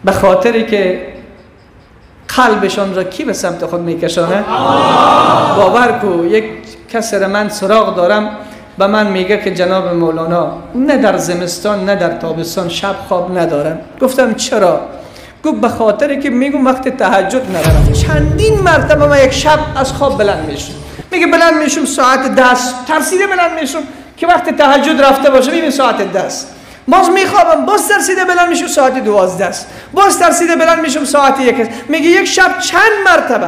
به خاطری که قلبشان را کی به سمت خود میکشانه؟ باور کو یک کسی را من سراغ دارم، به من میگه که جناب مولانا نه در زمستان نه در تابستان شب خواب ندارم. گفتم چرا؟ گفت به خاطری که میگم وقت تهجد ندارم. چندین مرتبه من یک شب از خواب بلند میشم، میگه بلند میشم ساعت 10، ترسیده بلند میشم که وقت تهجد رفته باشه، میبینم ساعت 10. باز میخوابم، باز ترسیده بلند میشم ساعت 12 است، باز ترسیده بلند میشم ساعت 1 است. میگه یک شب چند مرتبه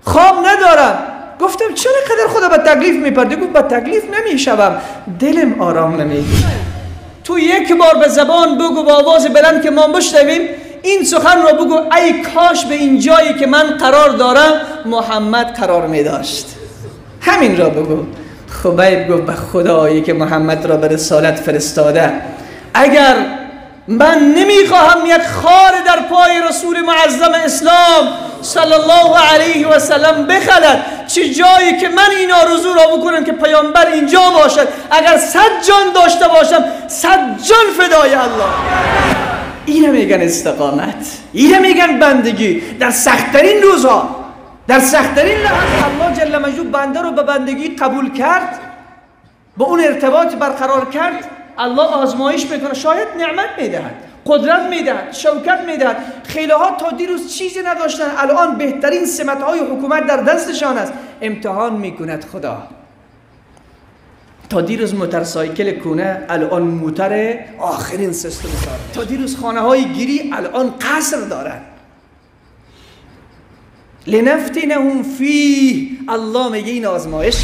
خواب ندارم. گفتم چرا قدر خدا به تکلیف میپردی؟ گفت به تکلیف نمیشوم، دلم آرام نمیگیره. تو یک بار به زبان بگو با آواز بلند که ما بشنویم این سخن را بگو، ای کاش به این جایی که من قرار دارم محمد قرار میداشت. همین را بگو. خبیب گفت به خدایی که محمد را به رسالت فرستاده، اگر من نمیخواهم یک خار در پای رسول معظم اسلام صلی الله علیه و سلم بخلد، چه جایی که من این آرزو را بکنم که پیامبر اینجا باشد، اگر 100 جان داشته باشم 100 جان فدای الله. اینه میگن استقامت، اینه میگن بندگی در سختترین روزها، در سختترین لحظه. الله جل مجدوه بنده رو به بندگی قبول کرد، با اون ارتباط برقرار کرد. الله آزمایش میکنه، شاید نعمت میدهد، قدرت میدهد، شوکت میدهد. خیلی ها تا دیروز چیزی نداشتن، الان بهترین سمت های حکومت در دستشان است. امتحان میکند خدا. تا دیروز موتورسایکل کونه، الان موتر آخرین سیستم داره. تا دیروز خانه های گیری، الان قصر دارن. لنفتنهم فیه، الله میگه این آزمایش.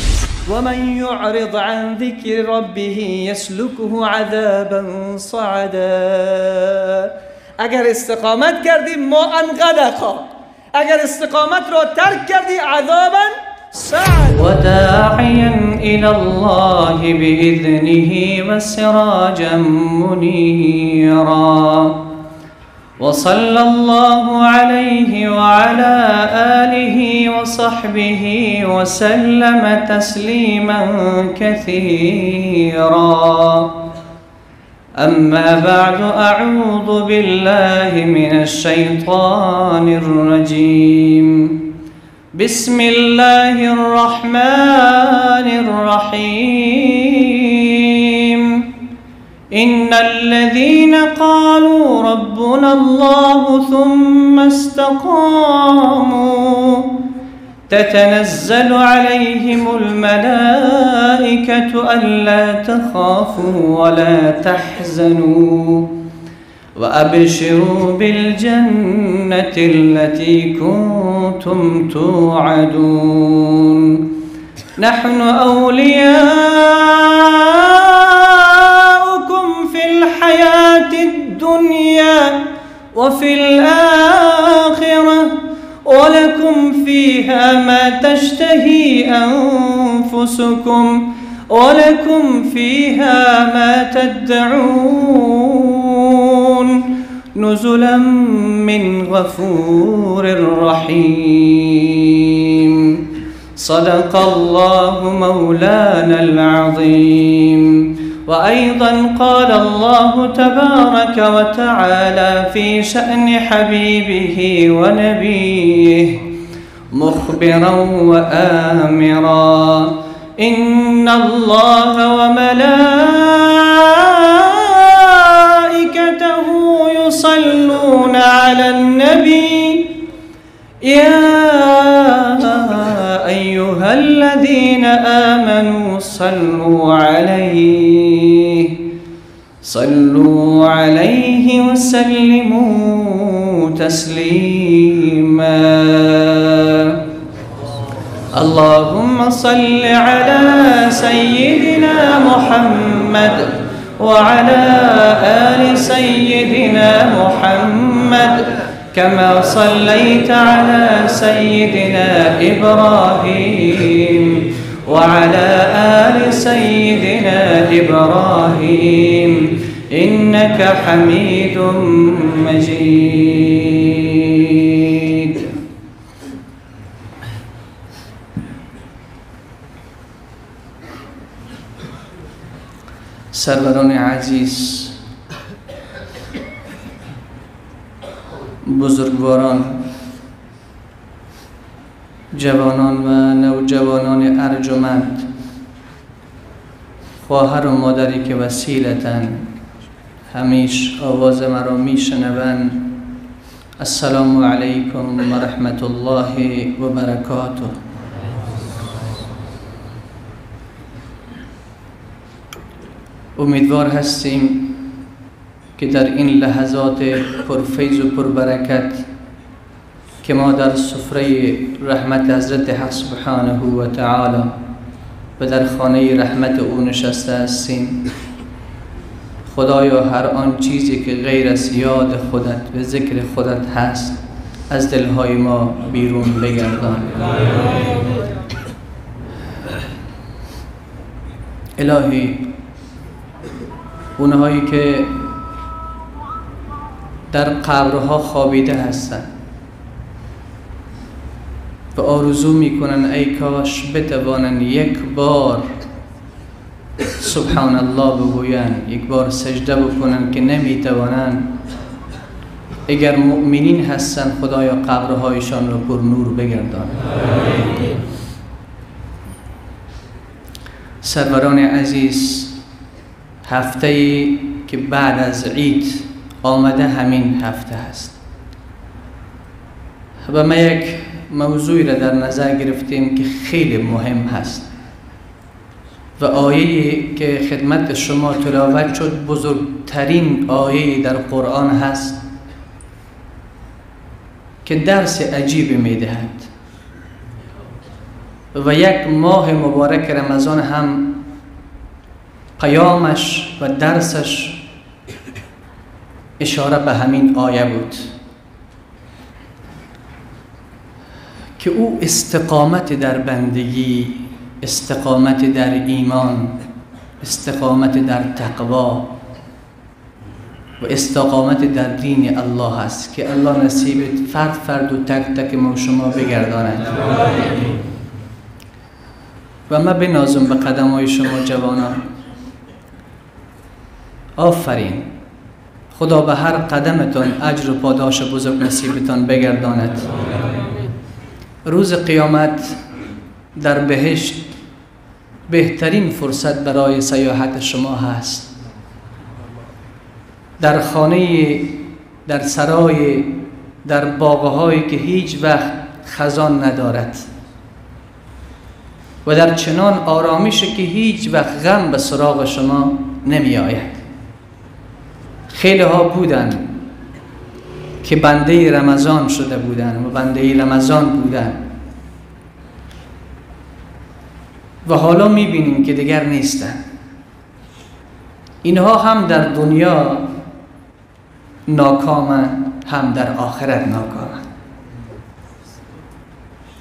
ومن يعرض عن ذكر ربه يسلكه عذابا صعدا. اگر استقامت کردی ما انغدقا، اگر استقامت را ترک کردی عذابا صعدا. وداعيا إلى الله بإذنه وسراجا منيرا. وصلى الله عليه وعلى آله وصحبه وسلم تسليما كثيرا. أما بعد، أعوذ بالله من الشيطان الرجيم. بسم الله الرحمن الرحيم. إن الذين قالوا ربنا الله ثم استقاموا تتنزل عليهم الملائكة ألا تخافوا ولا تحزنوا وأبشروا بالجنة التي كنتم توعدون. نحن أولياؤكم في الحياة الدنيا وفي الآخرة، ولكم فيها ما تشتهي أنفسكم ولكم فيها ما تدعون، نزلا من غفور رحيم. صدق الله مولانا العظيم. وأيضا قال الله تبارك وتعالى في شأن حبيبه ونبيه مخبرا وآمرا: إن الله وملائكته يصلون على النبي يا أيها الذين آمنوا صلوا عليه وسلموا تسليما. اللهم صل على سيدنا محمد وعلى آل سيدنا محمد كما صليت على سيدنا إبراهيم وعلى آل سيدنا إبراهيم إنك حميد مجيد. سروران عزیز، بزرگواران، جوانان و نوجوانان ارجمند، خواهر و مادری که وسیلتن همیش آواز مرا میشنوند، السلام علیکم و رحمت الله و برکاته. امیدوار هستیم که در این لحظات پرفیض و پربرکت که ما در سفره رحمت حضرت حق سبحانه و تعالی و در خانه رحمت او نشسته هستیم، خدایا هر آن چیزی که غیر از یاد خودت و ذکر خودت هست از دلهای ما بیرون بگردان. الهی اونهایی که در قبرها خوابیده هستند و آرزو میکنن ای کاش بتوانن یک بار سبحان الله بگوین، یک بار سجده بکنن که نمیتوانن، اگر مؤمنین هستن خدایا قبرهایشان را پر نور بگردان. سروران عزیز، هفته که بعد از عید آمده همین هفته هست و ما یک موضوعی را در نظر گرفتیم که خیلی مهم هست و آیه که خدمت شما تلاوت شد بزرگترین آیه در قرآن هست که درس عجیب میدهد و یک ماه مبارک رمضان هم پیامش و درسش اشاره به همین آیه بود که او استقامت در بندگی، استقامت در ایمان، استقامت در تقوا و استقامت در دین الله است که الله نصیب فرد فرد و تک تک ما شما بگرداند. و ما بنازم به قدم های شما جوانان، آفرین، خدا به هر قدمتان اجر و پاداش بزرگ نصیبتان بگرداند. روز قیامت در بهشت بهترین فرصت برای سیاحت شما هست. در خانه، در سرای، در باغهایی که هیچ وقت خزان ندارد و در چنان آرامش که هیچ وقت غم به سراغ شما نمی آید. خیلی ها بودن که بنده رمضان شده بودن و بنده رمضان بودن و حالا میبینیم که دیگر نیستن. اینها هم در دنیا ناکامن، هم در آخرت ناکامن.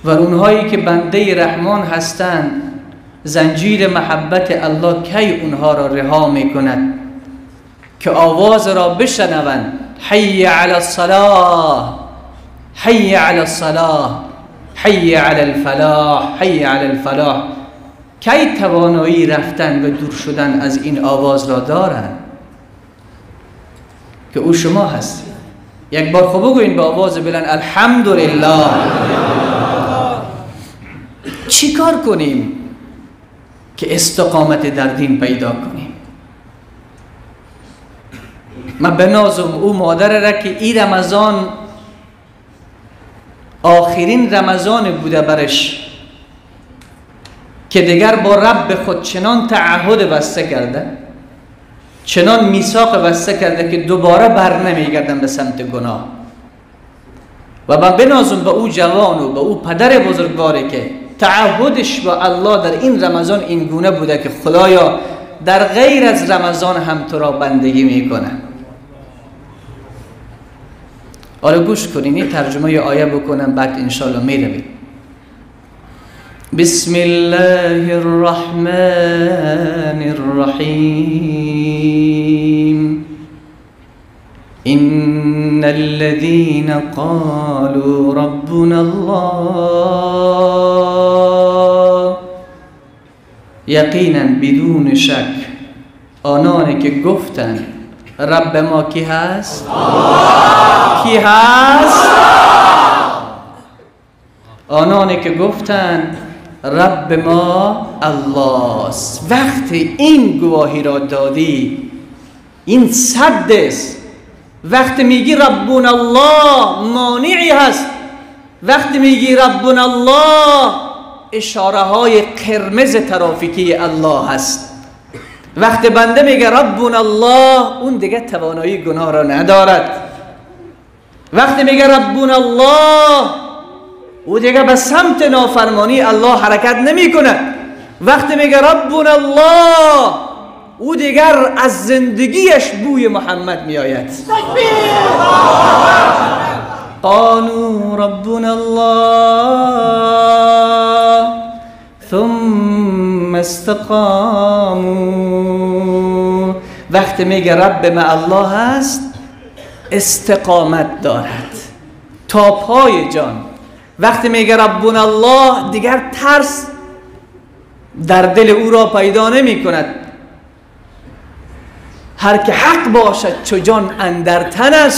و اونهایی که بنده رحمان هستند، زنجیر محبت الله کی اونها را رها میکند که آواز را بشنوند، حی علی الصلاة، حی علی الصلاة، حی علی الفلاح، حی علی الفلاح. کی توانایی رفتن و دور شدن از این آواز را دارند که او شما هستید. یک بار خوب بگوین به آواز بلند الحمدلله. چی کار کنیم که استقامت در دین پیدا کنیم؟ من بنازم او مادر را که این رمضان آخرین رمضان بوده برش که دیگر با رب خود چنان تعهد بسته کرده، چنان میثاق بسته کرده که دوباره بر نمیگردم به سمت گناه. و من بنازم به او جوان و به او پدر بزرگواری که تعهدش با الله در این رمضان این گونه بوده که خدایا در غیر از رمضان هم تو را بندگی میکنم. حالا گوش کنین، این ترجمه آیه بکنم بعد انشالله میرویم. بسم الله الرحمن الرحیم. إن الذين قالوا ربنا الله، یقینا بدون شک آنانی که گفتند رب ما کی هست؟ کی هست؟ آنانی که گفتند رب ما الله است. وقتی این گواهی را دادی، این سد است. وقتی میگی ربنا الله مانعی هست. وقتی میگی ربنا الله اشاره های قرمز ترافیکی الله هست. وقتی بنده میگه ربنا الله، اون دیگه توانایی گناه را ندارد. وقتی میگه ربنا الله، او دیگه به سمت نافرمانی الله حرکت نمی کند. وقتی میگه ربنا الله، او دیگر از زندگیش بوی محمد می آید. قالوا ربنا الله ثم استقاموا. وقتی میگه رب ما الله هست، استقامت دارد تا پای جان. وقتی میگه ربنا الله، دیگر ترس در دل او را پیدا نمی کند. هر که حق باشد چو جان اندر تنش،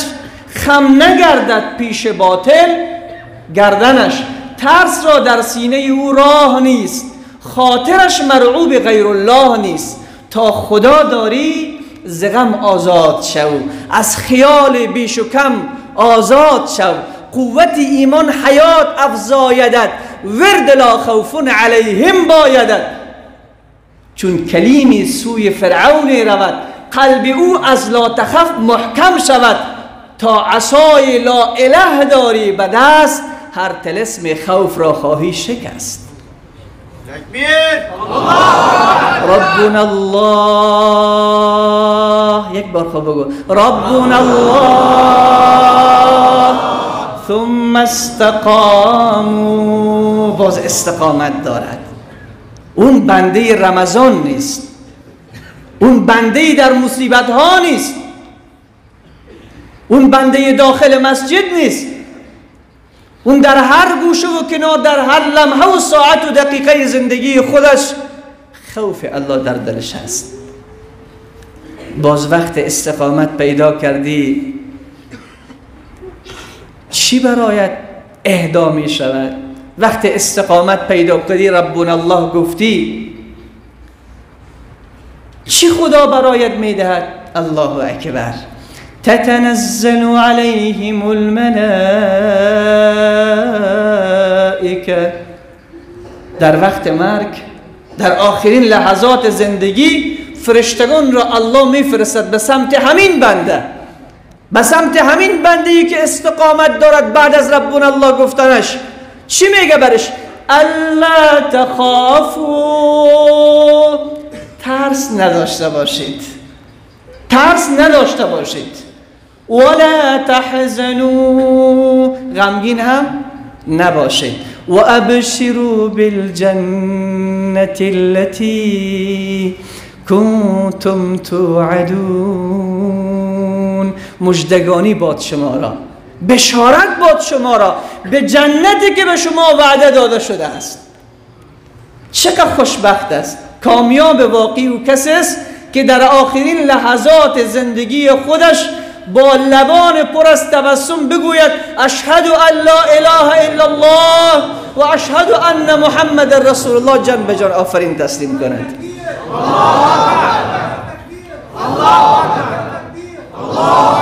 خم نگردد پیش باطل گردنش. ترس را در سینه او راه نیست، خاطرش مرعوب غیر الله نیست. تا خدا داری ز غم آزاد شو، از خیال بیش و کم آزاد شو. قوت ایمان حیات افزایدت، ورد لا خوف علیهم بایدت. چون کلیمی سوی فرعون رود، قلب او از لا تخف محکم شود. تا عصای لا اله داری به دست، هر طلسم خوف را خواهی شکست. ربنا الله، یک بار خوب بگو ربنا الله ثم استقاموا. باز استقامت دارد. اون بنده رمضان نیست، اون بنده در مصیبت ها نیست، اون بنده داخل مسجد نیست، اون در هر گوشه و کنار، در هر لمحه و ساعت و دقیقه زندگی خودش خوف الله در دلش هست. باز وقت استقامت پیدا کردی، چی برایت اهدا می شود؟ وقت استقامت پیدا کردی، ربنا الله گفتی، چی خدا برایت می دهد؟ الله اکبر. تتنزل علیهم الملائکه. در وقت مرگ، در آخرین لحظات زندگی، فرشتگان را الله میفرستد به سمت همین بنده، به سمت همین بنده ای که استقامت دارد بعد از ربنا الله گفتنش. چی میگه برش؟ الا تخافوا، ترس نداشته باشید، ترس نداشته باشید. ولا تحزنوا، غمگین هم نباشید. و ابشروا بالجنة التي کنتم توعدون. مژدگانی باد شما را، بشارت باد شما را به جنتی که به شما وعده داده شده است. چقدر خوشبخت است کامیاب واقعی او کسی است که در آخرین لحظات زندگی خودش با لبان پر از تبسم بگوید اشهد ان لا اله الا الله و اشهد ان محمد رسول الله. جان به جان آفرین تسلیم کند.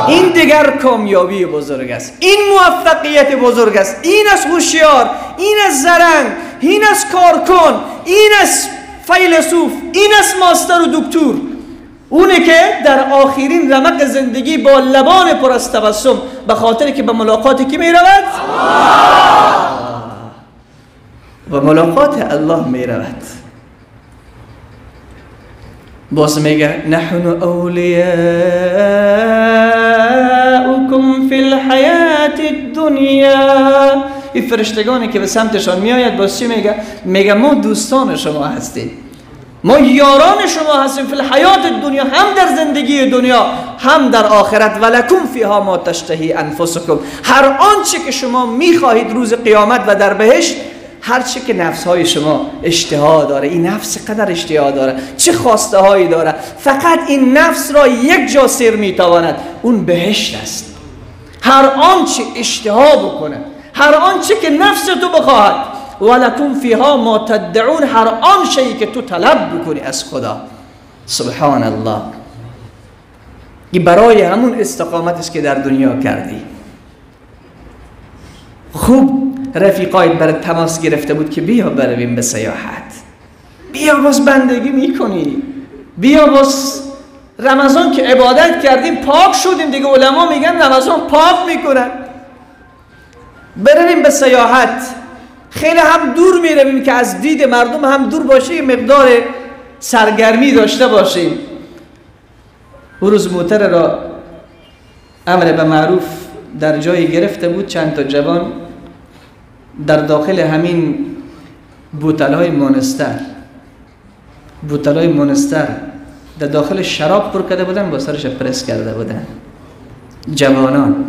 این دیگر کامیابی بزرگ است، این موفقیت بزرگ است، این از هوشیار، این از زرنگ، این از کارکن، این از فیلسوف، این از ماستر و دکتور. اونه که در آخرین رمق زندگی با لبان پر از تبسم، به خاطر که به ملاقات کی می رود؟ به ملاقات الله می رود. باز میگه نحن اولیاؤکم فی الحیات الدنیا. این فرشتگانی که به سمتشان میآید باز چی میگه؟ میگه ما دوستان شما هستیم، ما یاران شما هستیم فی الحیات الدنیا، هم در زندگی دنیا هم در آخرت. ولکم فیها ما تشتهی انفسکم، هر آنچه که شما میخواهید روز قیامت و در بهشت، هر چی که نفس های شما اشتها داره، این نفس قدر اشتها داره، چه خواسته هایی داره، فقط این نفس را یک جا سیر میتواند، اون بهشت است. هر آنچه اشتها بکنه، هر آنچه که نفس تو بخواهد، ولکم فیها ما تدعون، هر آن شیئی که تو طلب بکنی از خدا. سبحان الله. این برای همون استقامت است که در دنیا کردی. خوب رفیقایت برات تماس گرفته بود که بیا برویم به سیاحت، بیا باز بندگی میکنی، بیا باز رمضان که عبادت کردیم پاک شدیم دیگه، علما میگن رمضان پاک میکنن، برویم به سیاحت. خیلی هم دور میرویم که از دید مردم هم دور باشه، مقدار سرگرمی داشته باشیم. اون روز موتر را امر به معروف در جایی گرفته بود، چند تا جوان در داخل همین بوتل‌های مونستر، بوتل‌های مونستر در داخل شراب پر کرده بودن، با سرش پرس کرده بودن. جوانان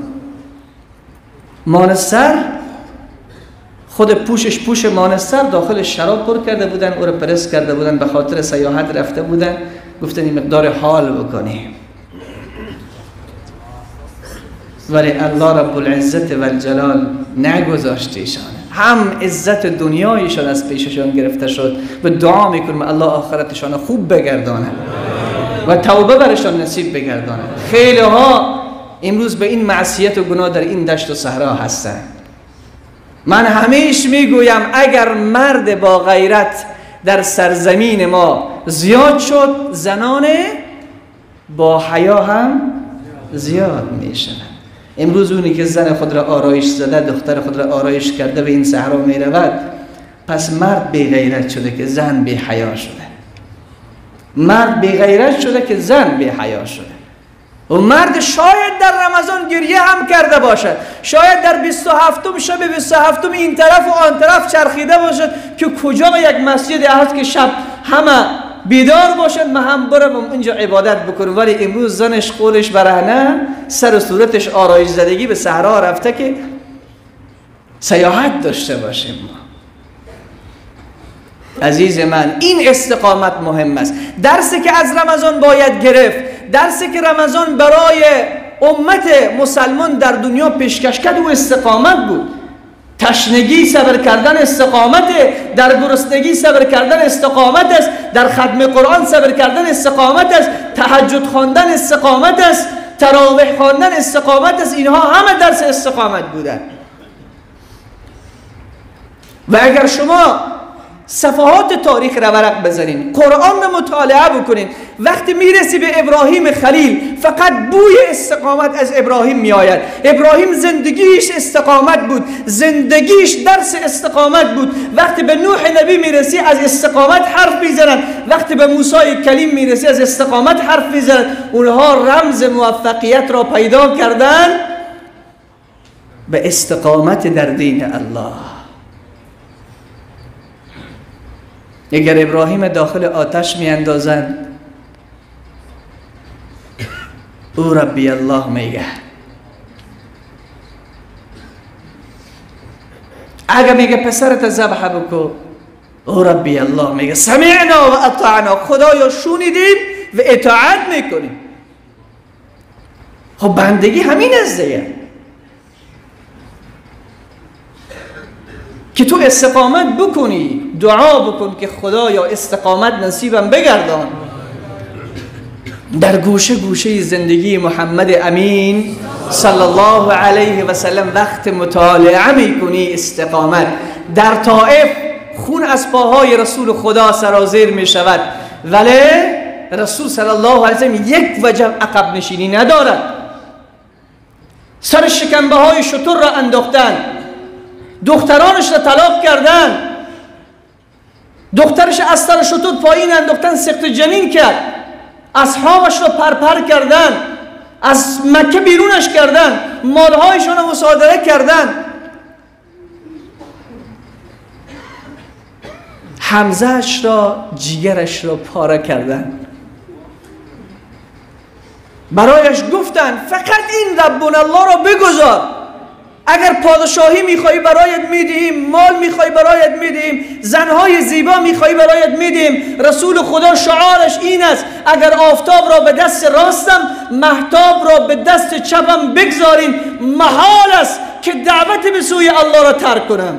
مونستر، خود پوشش پوش مانستر، داخل شراب پر کرده بودن، او را پرس کرده بودن، به خاطر سیاحت رفته بودن، گفتن این مقدار حال بکنیم. ولی الله رب العزت و الجلال نگذاشت ایشان، هم عزت دنیایشان از پیششان گرفته شد و دعا میکنیم الله آخرتشان خوب بگردانه و توبه برشان نصیب بگردانه. خیلی ها امروز به این معصیت و گناه در این دشت و صحرا هستند. من همیش میگویم اگر مرد با غیرت در سرزمین ما زیاد شد، زنان با حیا هم زیاد میشوند. امروز اونی که زن خود را آرایش زده، دختر خود را آرایش کرده به این صحرا میرود، پس مرد بی غیرت شده که زن بی حیا شده، مرد بی غیرت شده که زن بی حیا شده. و مرد شاید در رمضان گریه هم کرده باشد، شاید در 27 شب 27 این طرف و آن طرف چرخیده باشد که کجا یک مسجد هست که شب همه بیدار باشد، من هم برم اینجا عبادت بکنم. ولی امروز زنش قولش برهنه، سر و صورتش آرایش زدگی به صحرا رفته که سیاحت داشته باشیم. عزیز من، این استقامت مهم است. درسی که از رمضان باید گرفت، درسی که رمضان برای امت مسلمان در دنیا پیشکش کرد، او استقامت بود. تشنگی صبر کردن استقامت، در گرسنگی صبر کردن استقامت است، در ختم قرآن صبر کردن استقامت است، تهجد خواندن استقامت است، تراویح خواندن استقامت است. اینها همه درس استقامت بودن. و اگر شما صفحات تاریخ را ورق بزنین، قرآن را مطالعه بکنین، وقتی میرسی به ابراهیم خلیل، فقط بوی استقامت از ابراهیم میآید. ابراهیم زندگیش استقامت بود، زندگیش درس استقامت بود. وقتی به نوح نبی میرسی از استقامت حرف میزنند، وقتی به موسی کلیم میرسی از استقامت حرف میزنند. اونها رمز موفقیت را پیدا کردن به استقامت در دین الله. اگر ابراهیم داخل آتش می اندازند، او ربی الله میگه. اگر میگه پسرت ذبح بکو، او ربی الله میگه. سمعنا و اطعنا، خدایا شنیدیم و اطاعت میکنیم. خب بندگی همین است دیگه، که تو استقامت بکنی، دعا بکن که خدایا استقامت نصیبم بگردان. در گوشه گوشه زندگی محمد امین صلی الله علیه و سلم وقت مطالعه میکنی استقامت. در طائف خون از پاهای رسول خدا سرازیر میشود، ولی رسول صلی الله علیه و سلم یک وجب عقب نشینی ندارد. سر شکمبه های شتر را انداختن، دخترانش را طلاق کردن، دخترش از سر شتر پایین انداختن، سقط جنین کرد، اصحابش را پرپر کردن، از مکه بیرونش کردن، مالهایشان را مصادره کردن. حمزه‌اش را، جیگرش را پاره کردن. برایش گفتن فقط این ربنا الله را بگذار. اگر پادشاهی میخوای برایت میدهیم، مال میخوای برایت میدهیم، زنهای زیبا میخوای برایت میدهیم. رسول خدا شعارش این است: اگر آفتاب را به دست راستم، مهتاب را به دست چپم بگذارین، محال است که دعوت به سوی الله را ترک کنم.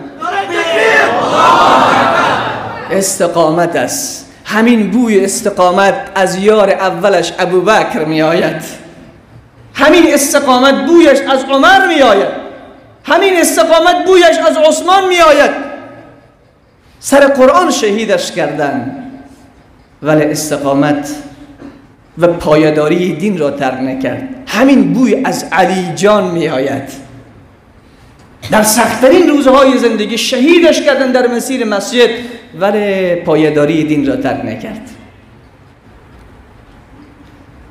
استقامت است. همین بوی استقامت از یار اولش ابوبکر میآید، همین استقامت بویش از عمر میآید، همین استقامت بویش از عثمان می آید. سر قرآن شهیدش کردن، ولی استقامت و پایداری دین را ترک نکرد. همین بوی از علی جان می آید. در سختترین روزهای زندگی شهیدش کردن در مسیر مسجد، ولی پایداری دین را ترک نکرد.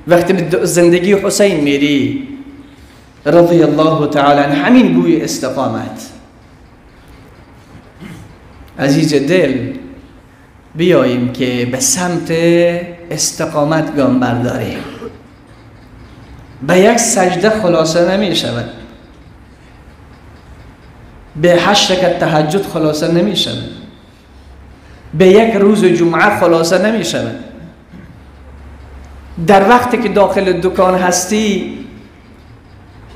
وقتی به زندگی حسین میری رضی الله تعالی عنه، همین بوی استقامت. عزیز دل، بیاییم که به سمت استقامت گام برداریم. به یک سجده خلاصه نمی شود، به 8 رکعت تهجد خلاصه نمی شود، به یک روز جمعه خلاصه نمی شود. در وقتی که داخل دکان هستی،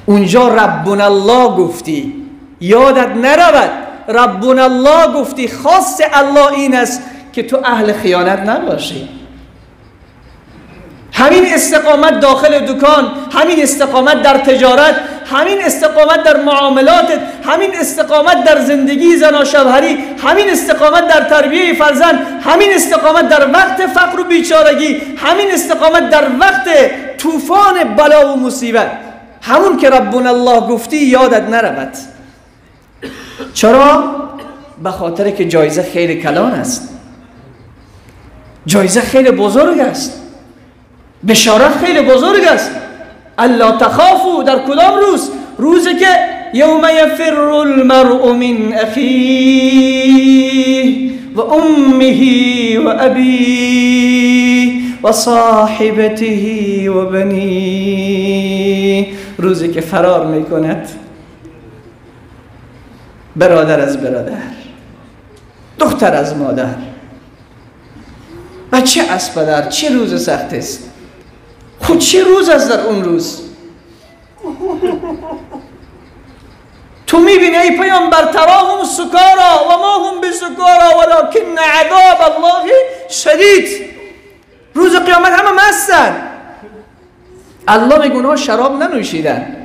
اونجا ربنا الله گفتی، یادت نرود ربنا الله گفتی. خاص الله این است که تو اهل خیانت نباشی. همین استقامت داخل دکان، همین استقامت در تجارت، همین استقامت در معاملاتت، همین استقامت در زندگی زن و شوهری، همین استقامت در تربیه فرزند، همین استقامت در وقت فقر و بیچارگی، همین استقامت در وقت طوفان بلا و مصیبت. همون که ربنا الله گفتی یادت نرود. چرا؟ به خاطر که جایزه خیلی کلان است، جایزه خیلی بزرگ است، بشارت خیلی بزرگ است. الا تخافوا، در کدام روز؟ روزی که یوم یفر المرء من اخیه و امه و ابیه و صاحبته و بنیه. روزی که فرار میکند برادر از برادر، دختر از مادر، بچه از پدر. چه روز سخت است! خود چه روز است در اون روز؟ تو میبینی ای پیامبر، تراهم سکارا و ما هم بسکارا ولکن عذاب الله شدید. روز قیامت همه مستن. الله میگه اونها شراب ننوشیدن،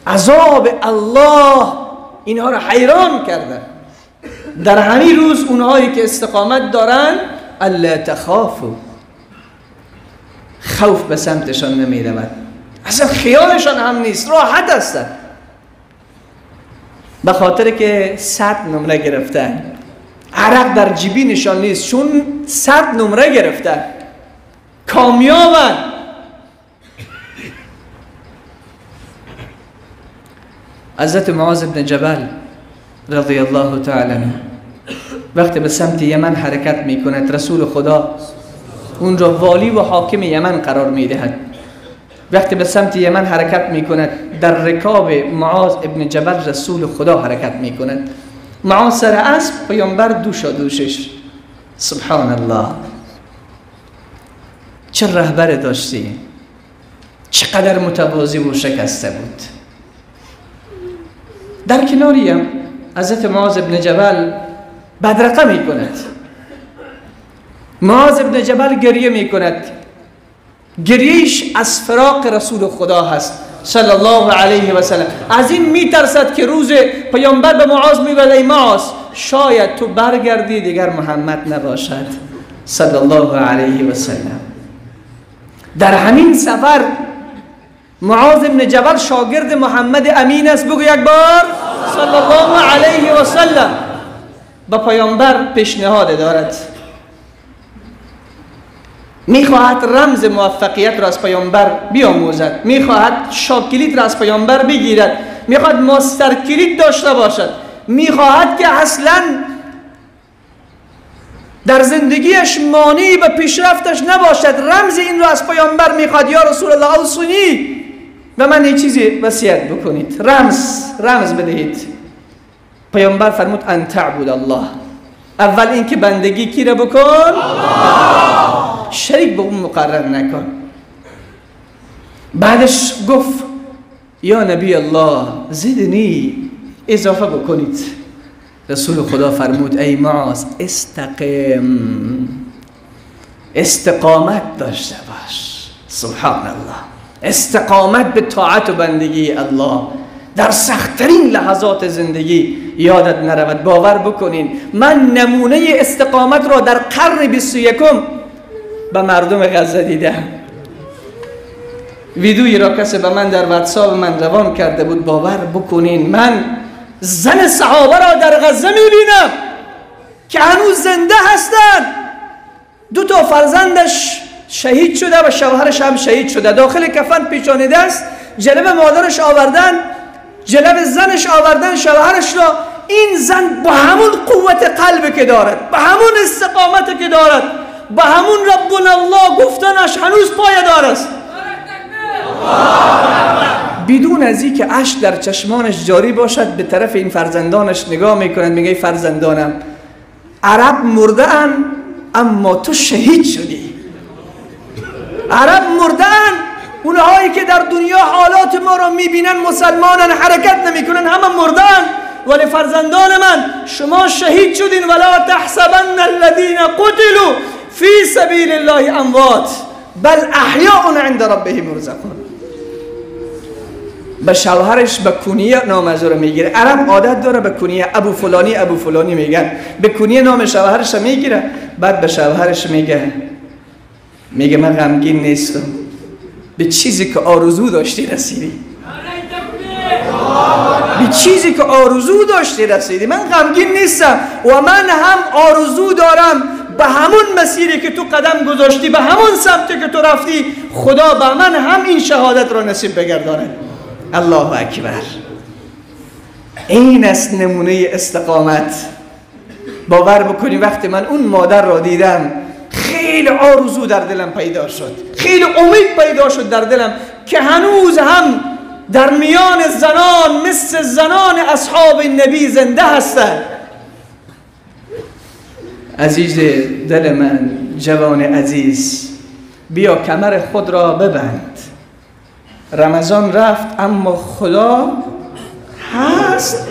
عذاب الله اینها رو حیران کرده. در همین روز اونهایی که استقامت دارن، الا تخافوا، خوف به سمتشان نمی رود، اصلا خیالشان هم نیست، راحت هستن، به خاطر که 100 نمره گرفتن، عرق در جیبینشان نیست، چون 100 نمره گرفتن، کامیابن. حضرت معاذ بن جبل رضی الله تعالی عنه وقتی به سمت یمن حرکت میکند، رسول خدا اون را والی و حاکم یمن قرار میدهد. وقتی به سمت یمن حرکت میکند، در رکاب معاذ ابن جبل رسول خدا حرکت میکند. معاذ سر اسب، پیامبر دوشا دوشش. سبحان الله، چه رهبر داشتی، چقدر متواضع و شکسته بود. در کناریم حضرت معاذ ابن جبل بدرقه میکند. معاذ ابن جبل گریه میکند. گریهش از فراق رسول خدا هست صلی الله علیه و سلم. از این میترسد که روز پیامبر به معاذ میگوید ای معاذ، شاید تو برگردی دیگر محمد نباشد صلی الله علیه و سلم. در همین سفر معاذ ابن جبل شاگرد محمد امین است، بگو یک بار صلی الله علیه و سلم. به پیامبر پیشنهاد دارد، میخواهد رمز موفقیت را از پیامبر بیاموزد، میخواهد شاکلیت را از پیامبر بگیرد، میخواهد ماستر کلید داشته باشد، میخواهد که اصلا در زندگیش مانعی به پیشرفتش نباشد. رمز این را از پیامبر میخواد. یا رسول الله اوصنی، به من یه چیزی وصیت بکنید، رمز بدهید. پیامبر فرمود ان تعبد الله، اول اینکه بندگی کی را بکن؟ الله. شریک به اون مقرر نکن. بعدش گفت یا نبی الله زدنی، اضافه بکنید. رسول خدا فرمود ای معاذ استقم، استقامت داشته باش. سبحان الله، استقامت به طاعت و بندگی الله در سختترین لحظات زندگی یادت نرود. باور بکنین من نمونه استقامت را در قرن 21 به مردم غزه دیدم. ویدیویی را کسی به من در واتساپ من روان کرده بود، باور بکنین من زن صحابه را در غزه میبینم که هنوز زنده هستند، 2 تا فرزندش شهید شده و شوهرش هم شهید شده، داخل کفن پیچانیده است، جلب مادرش آوردن، جلب زنش آوردن، شوهرش را. این زن با همون قوت قلب که دارد، با همون استقامت که دارد، با همون ربنا الله گفتنش هنوز پایدار است، بدون از اینکه اشک در چشمانش جاری باشد به طرف این فرزندانش نگاه میکند، میگه فرزندانم عرب مرده ان اما تو شهید شدی. عرب مردن، اونهایی که در دنیا حالات ما را میبینن مسلمانن حرکت نمیکنن، همه مردن، ولی فرزندان من شما شهید شدین. ولا تحسبن الذين قتلوا فی سبیل الله اموات بل احیاء عند ربهم یرزقون. به شوهرش به کنیه نام از او را میگیره. عرب عادت داره به کنیه، ابو فلانی ابو فلانی میگن، به کنیه نام شوهرش میگیره. بعد به شوهرش میگه من غمگین نیستم، به چیزی که آرزو داشتی رسیدی، به چیزی که آرزو داشتی رسیدی، من غمگین نیستم و من هم آرزو دارم به همون مسیری که تو قدم گذاشتی، به همون سمتی که تو رفتی، خدا به من هم این شهادت را نصیب بگردانه. الله اکبر. این است نمونه استقامت. باور بکنی وقتی من اون مادر را دیدم خیلی آرزو در دلم پیدا شد، خیلی امید پیدا شد در دلم که هنوز هم در میان زنان مثل زنان اصحاب نبی زنده هستند. عزیز دل من، جوان عزیز، بیا کمر خود را ببند. رمضان رفت اما خدا هست.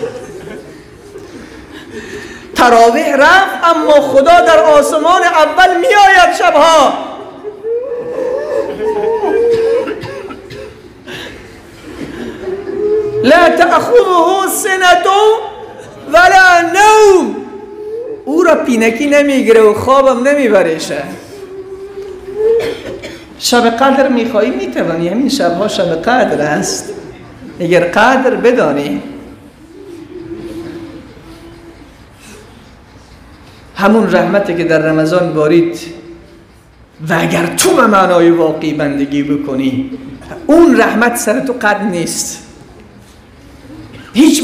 تراویح رفت اما خدا در آسمان اول می آید شبها. لا تأخذه سنة ولا نوم. او را پینکی نمیگیره و خوابم نمیبرشه. شب قدر میخوایی میتوانی، همین شبها شب قدر است اگر قدر بدانی. همون رحمتی که در رمضان بارید و اگر تو به معنای واقعی بندگی بکنی، اون رحمت سر تو قطع نیست. هیچ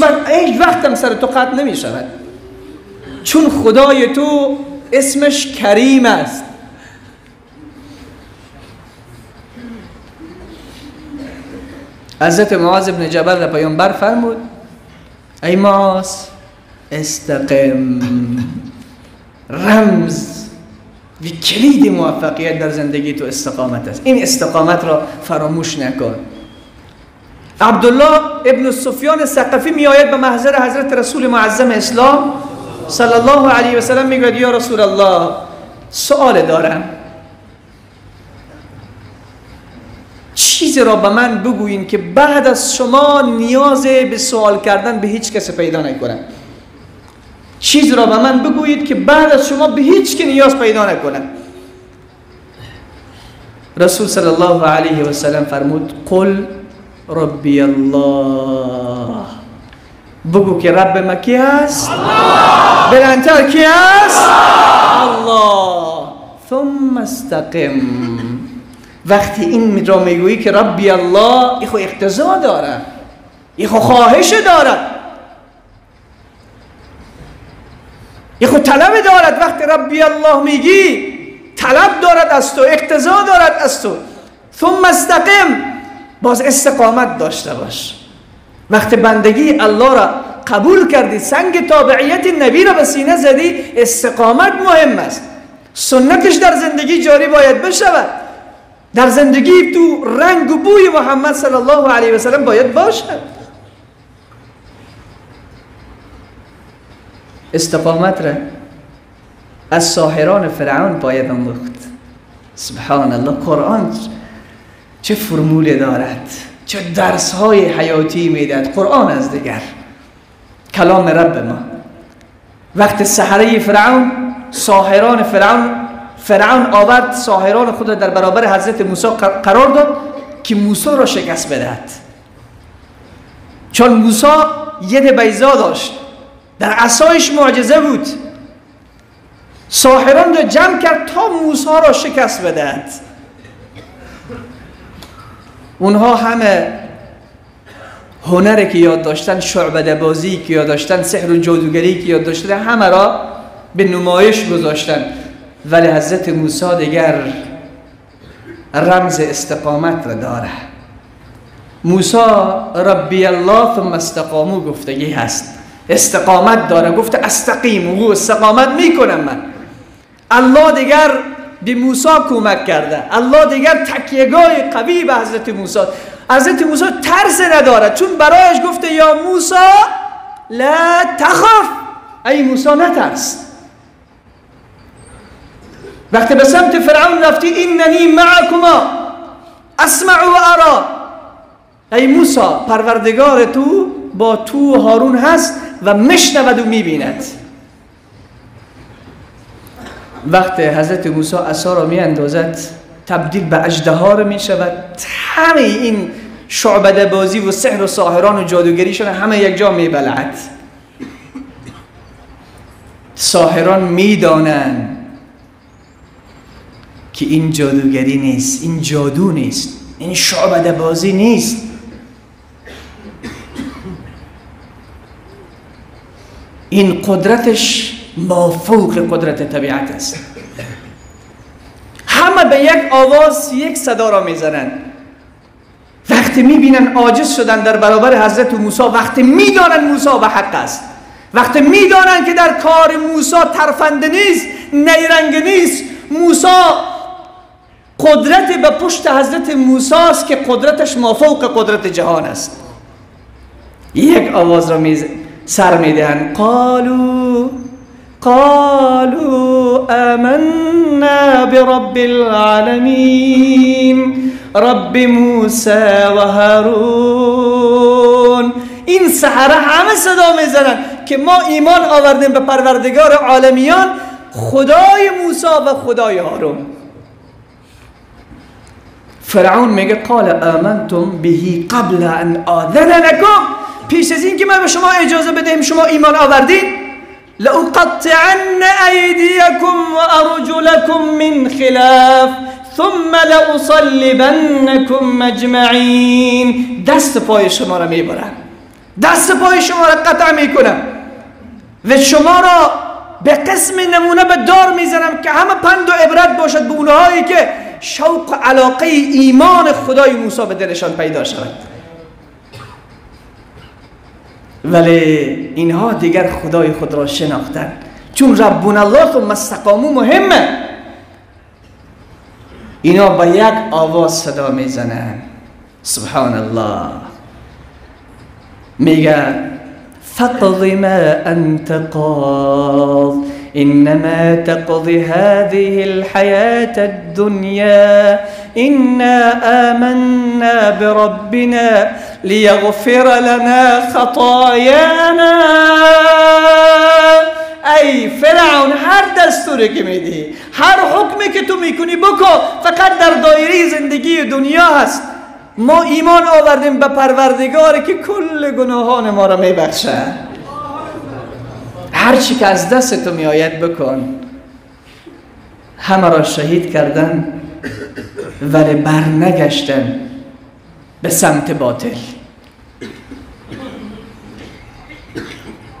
وقت هم سر تو قطع نمی شود، چون خدای تو اسمش کریم است. حضرت معاذ بن جبل را پیامبر فرمود ای معاذ استقم. رمز و کلید موفقیت در زندگی تو استقامت است. این استقامت را فراموش نکن. عبدالله ابن سفیان ثقفی می آید به محضر حضرت رسول معظم اسلام صلی الله علیه و سلم، میگوید یا رسول الله سوال دارم، چیزی را به من بگویین که بعد از شما نیاز به سوال کردن به هیچ کس پیدا نکنم. چیز را به من بگویید که بعد از شما به هیچ که نیاز پیدا نکنم. رسول صلی الله علیه و سلم فرمود قل ربی الله. بگو که رب ما کی هست؟ الله. بلندتر کی هست؟ الله. ثم استقم. وقتی این را میگویی که ربی الله، این خو اقتضا داره، این خو خواهش داره، این خو طلب دارد. وقتی ربی الله میگی طلب دارد از تو، اقتضا دارد از تو. ثم استقم. باز استقامت داشته باش. وقتی بندگی الله را قبول کردی، سنگ تابعیت نبی را به سینه زدی، استقامت مهم است. سنتش در زندگی جاری باید بشود. در زندگی تو رنگ و بوی محمد صلی الله علیه و سلم باید باشد. استقامت را از ساحران فرعون باید آموخت. سبحان الله، قرآن چه فرمول دارد، چه درس های حیاتی میدهد. قرآن از دیگر کلام رب ما. وقت سحره فرعون، ساحران فرعون، فرعون آورد ساحران خود را در برابر حضرت موسی قرار داد که موسی را شکست بدهد. چون موسی ید بیضا داشت، در عصایش معجزه بود، ساحران را جمع کرد تا موسی را شکست بدهد. اونها همه هنر که یاد داشتن، شعبده بازی که یاد داشتن، سحر و جادوگری که یاد داشتن، همه را به نمایش گذاشتن. ولی حضرت موسی دیگر رمز استقامت را داره. موسی ربی الله ثم استقامو گفتگی هست، استقامت داره. گفته استقیم، و استقامت میکنم من. الله دیگر به موسی کمک کرده، الله دیگر تکیهگاه قوی به حضرت موسی. حضرت موسی ترس نداره، چون برایش گفته یا موسی لا تخف، ای موسی نترس. وقتی به سمت فرعون رفتی، اننی معکما اسمع و ارا، ای موسی پروردگار تو با تو و هارون هست و میشنود و میبیند. وقتی حضرت موسی عصا را میاندازد، تبدیل به اژدها می شود. همه این شعبده بازی و سحر و ساحران و جادوگریشان همه یک جا میبلعد. ساحران میدانند که این جادوگری نیست، این جادو نیست، این شعبده بازی نیست. این قدرتش مافوق قدرت طبیعت است. همه به یک آواز یک صدا را میزنند. وقتی میبینن عاجز شدن در برابر حضرت موسی، وقتی میدانند موسی به حق است، وقتی میدانند که در کار موسی ترفند نیست، نیرنگ نیست، موسی قدرت به پشت حضرت موسی است که قدرتش مافوق قدرت جهان است. یک آواز را سر میدهند، قالوا قالوا آمنا برب العالمین رب موسی و هارون. این سحره همه صدا میزنن که ما ایمان آوردیم به پروردگار عالمیان، خدای موسی و خدای هارون. فرعون میگه قال آمنتم به قبل ان آذن لكم، پیش از این که من به شما اجازه بدهیم شما ایمان آوردین، لأقطعن أيديكم وأرجلكم من خلاف ثم لأصلبنكم أجمعين. دست پای شما را میبرم، دست پای شما را قطع میکنم و شما را به قسم نمونه به دار میزنم که همه پند و عبرت باشد به اونهایی که شوق و علاقه ایمان خدای موسی به دلشان پیدا شود. ولی اینها دیگر خدای خود را شناختن، چون ربنا الله ثم استقامو مهمه. اینا با یک آواز صدا میزنن. سبحان الله. میگه فاقض ما انت قاض انما تقضي هذه الحياة الدنيا انا آمنا بربنا ليغفر لنا خطايانا. ای فرعون، هر دستوری که میدی، هر حکمی که تو میکنی بکن، فقط در دایره زندگی دنیا هست. ما ایمان آوردیم به پروردگاری که کل گناهان ما را میبخشه. هر چی که از دست تو میآید بکن. همه را شهید کردن ولی بر نگشتن به سمت باطل.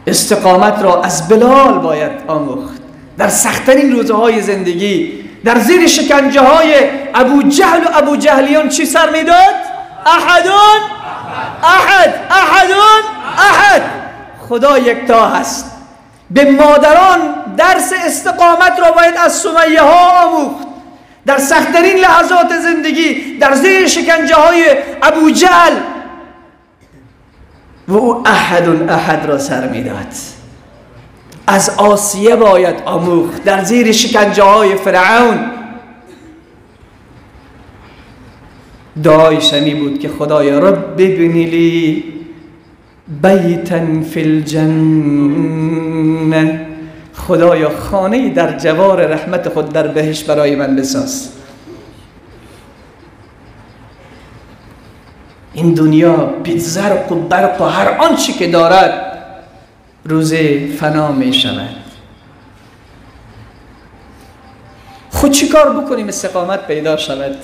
استقامت را از بلال باید آموخت. در سخت‌ترین روزهای زندگی، در زیر شکنجه های ابو جهل و ابو جهلیان چی سر میداد؟ احد احد احد احد. خدا یکتا هست. به مادران درس استقامت را باید از سمیه ها آموخت. در سخت‌ترین لحظات زندگی، در زیر شکنجه های ابو جهل، و او احد احد را سر میداد. از آسیه باید آموخت در زیر شکنجه های فرعون. دعایش همی بود که خدایا رب ابن لی بیتا فی الجنه، خدایا خانه در جوار رحمت خود در بهشت برای من بساز. این دنیا بی زرق و برق و هر آنچه که دارد روز فنا می شود. خود چی کار بکنیم استقامت پیدا شود؟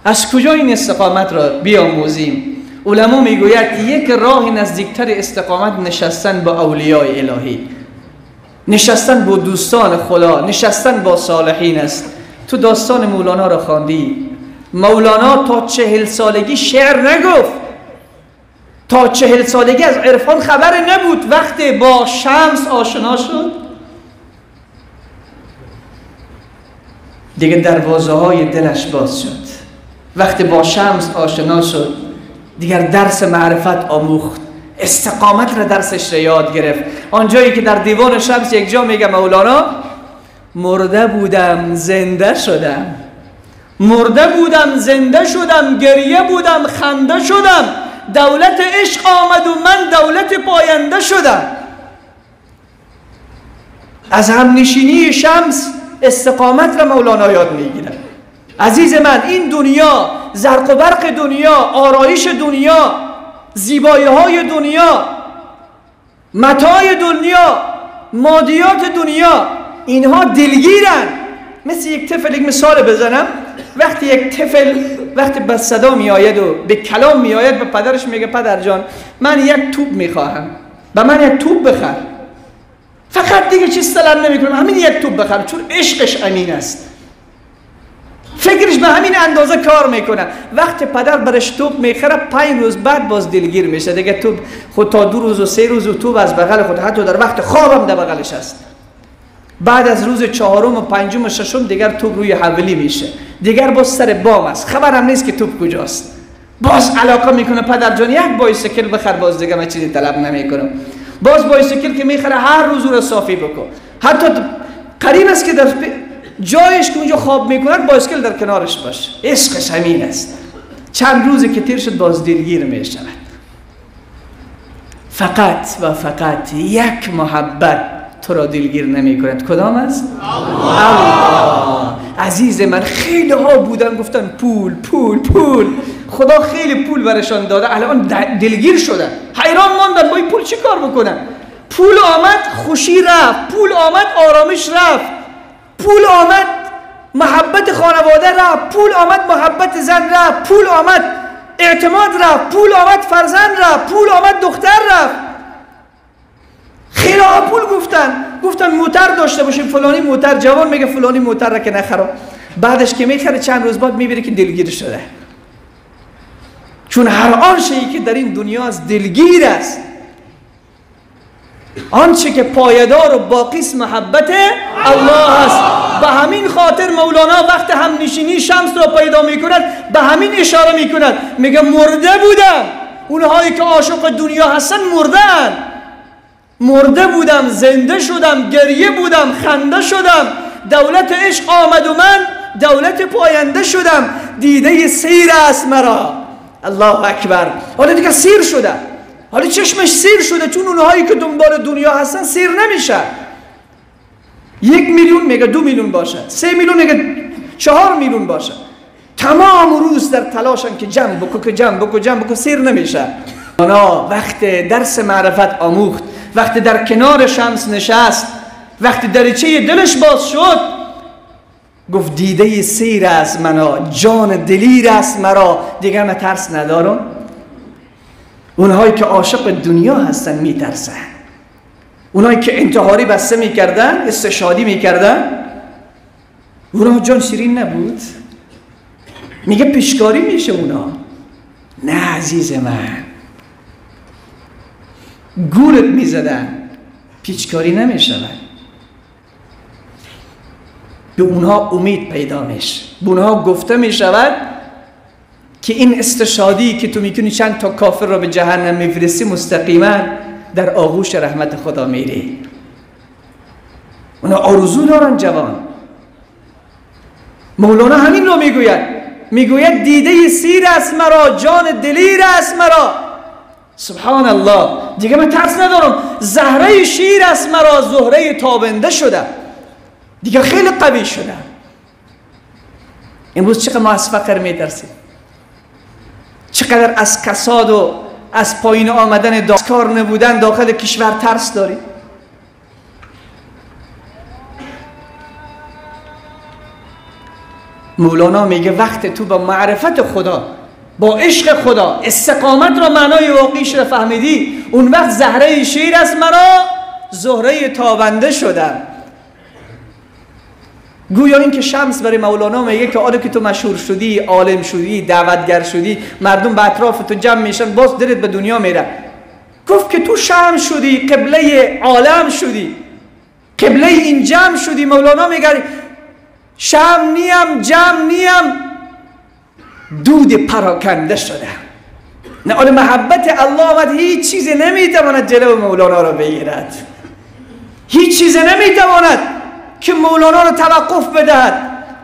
از کجا این استقامت را بیاموزیم؟ علما میگوید یک راه نزدیکتر استقامت نشستن با اولیای الهی، نشستن با دوستان خدا، نشستن با صالحین است. تو داستان مولانا را خواندی. مولانا تا 40 سالگی شعر نگفت، تا 40 سالگی از عرفان خبر نبود. وقتی با شمس آشنا شد دیگه دروازه های دلش باز شد. وقتی با شمس آشنا شد دیگر درس معرفت آموخت، استقامت را درسش را یاد گرفت. آنجایی که در دیوان شمس یک جا میگه مولانا مرده بودم زنده شدم، مرده بودم زنده شدم، گریه بودم خنده شدم، دولت عشق آمد و من دولت پاینده شدم. از همنشینی شمس استقامت را مولانا یاد میگیره. عزیز من، این دنیا، زرق و برق دنیا، آرایش دنیا، زیبایی های دنیا، متاع دنیا، مادیات دنیا، اینها دلگیرن. مثل یک طفل، یک مثال بزنم، وقتی یک طفل وقتی به صدا می آید و به کلام می آید به پدرش میگه پدر جان من یک توپ میخواهم، به من یک توپ بخر، فقط دیگه چیز طلب نمیکنم، همین یک توپ بخر، چون عشقش امین است، فکرش به همین اندازه کار میکنه. وقتی پدر برش توپ میخره 5 روز بعد باز دلگیر میشه دیگه، توپ خود تا 2 روز و 3 روز و توپ از بغل خود، حتی در وقت خوابم در بغلش است. بعد از روز 4 و 5 و 6 دیگر توپ روی حولی میشه، دیگر باز سر بام است، خبرم نیست که توپ کجاست. باز علاقه میکنه پدر جان یک بایسکل بخر، باز دیگه من چیزی طلب نمیکنم. باز بایسکل که میخره هر روز او را صافی بکن، حتی قریب است که در جایش که اونجا خواب میکند بایسکل در کنارش باشه، عشقش همین است. چند روزی که تیر شد باز دلگیر میشود. فقط و فقط یک محبت تو را دلگیر نمی کند، کدام است؟ الله. عزیز من، خیلی ها بودن گفتن پول پول پول، خدا خیلی پول برشان داده، الان دلگیر شدن، حیران ماندن با این پول چی کار بکنن. پول آمد خوشی رفت، پول آمد آرامش رفت، پول آمد محبت خانواده رفت، پول آمد محبت زن رفت، پول آمد اعتماد رفت، پول آمد فرزند رفت، پول آمد دختر رفت. خیلی ها پول گفتن، گفتن موتر داشته باشیم، فلانی موتر، جوان میگه فلانی موتر را که نخرم، بعدش که میخره چند روز بعد میبینه که دلگیر شده. چون هر آن شیئی که در این دنیا است دلگیر است. آنچه که پایدار و باقی است محبت الله است. به همین خاطر مولانا وقت همنشینی شمس را پیدا میکند به همین اشاره میکند، میگه مرده بودم، اونهایی که عاشق دنیا هستن مردن، مرده بودم زنده شدم، گریه بودم خنده شدم، دولت عشق آمد و من دولت پاینده شدم، دیده سیر است مرا. الله اکبر. حالا دیگه سیر شده، حالا چشمش سیر شده، چون اونهایی که دنبال دنیا هستن سیر نمیشه. 1 میلیون میگه 2 میلیون باشه، 3 میلیون میگه 4 میلیون باشه، تمام روز در تلاشن که جمع بکو که جمع بکو جمع بکو، سیر نمیشه. آنا وقت درس معرفت آموخت، وقتی در کنار شمس نشست، وقتی دریچه دلش باز شد، گفت دیده سیر است مرا، جان دلیر است مرا، دیگر من ترس ندارم. اونهایی که عاشق دنیا هستن میترسن، اونهایی که انتحاری بسته میکردن، استشهادی میکردن، اونها جان شیرین نبود. میگه پیشکاری میشه اونا. نه عزیز من، گورت میزدن، پیچکاری نمیشود. به اونها امید پیدا میشه، به اونها گفته میشود که این استشهادی که تو میکنی چند تا کافر را به جهنم میفرستی، مستقیما در آغوش رحمت خدا میری. اونا آرزو دارن جوان. مولانا همین رو میگوید، میگوید دیده سیر است مرا، جان دلیر است مرا. سبحان الله، دیگه من ترس ندارم. زهره شیر است مرا، زهره تابنده شده، دیگه خیلی قوی شده. امروز چقدر ما از فقر میترسیم، چقدر از کساد و از پایین آمدن کار نبودن داخل کشور ترس داریم. مولانا میگه وقت تو با معرفت خدا، با عشق خدا، استقامت را معنای واقعیش را فهمیدی، اون وقت زهره شیر است مرا، زهره تابنده شدم. گویا این که شمس برای مولانا میگه که آره که تو مشهور شدی، عالم شدی، دعوتگر شدی، مردم به اطراف تو جمع میشن، باز دلت به دنیا میره. گفت که تو شمس شدی، قبله عالم شدی، قبله این جمع شدی. مولانا میگه شم نیم، جمع نیم، دود پراکنده شده. نه آن محبت الله آمد، هیچ چیز نمیتواند جلو مولانا را بگیرد، هیچ چیز نمیتواند که مولانا را توقف بدهد،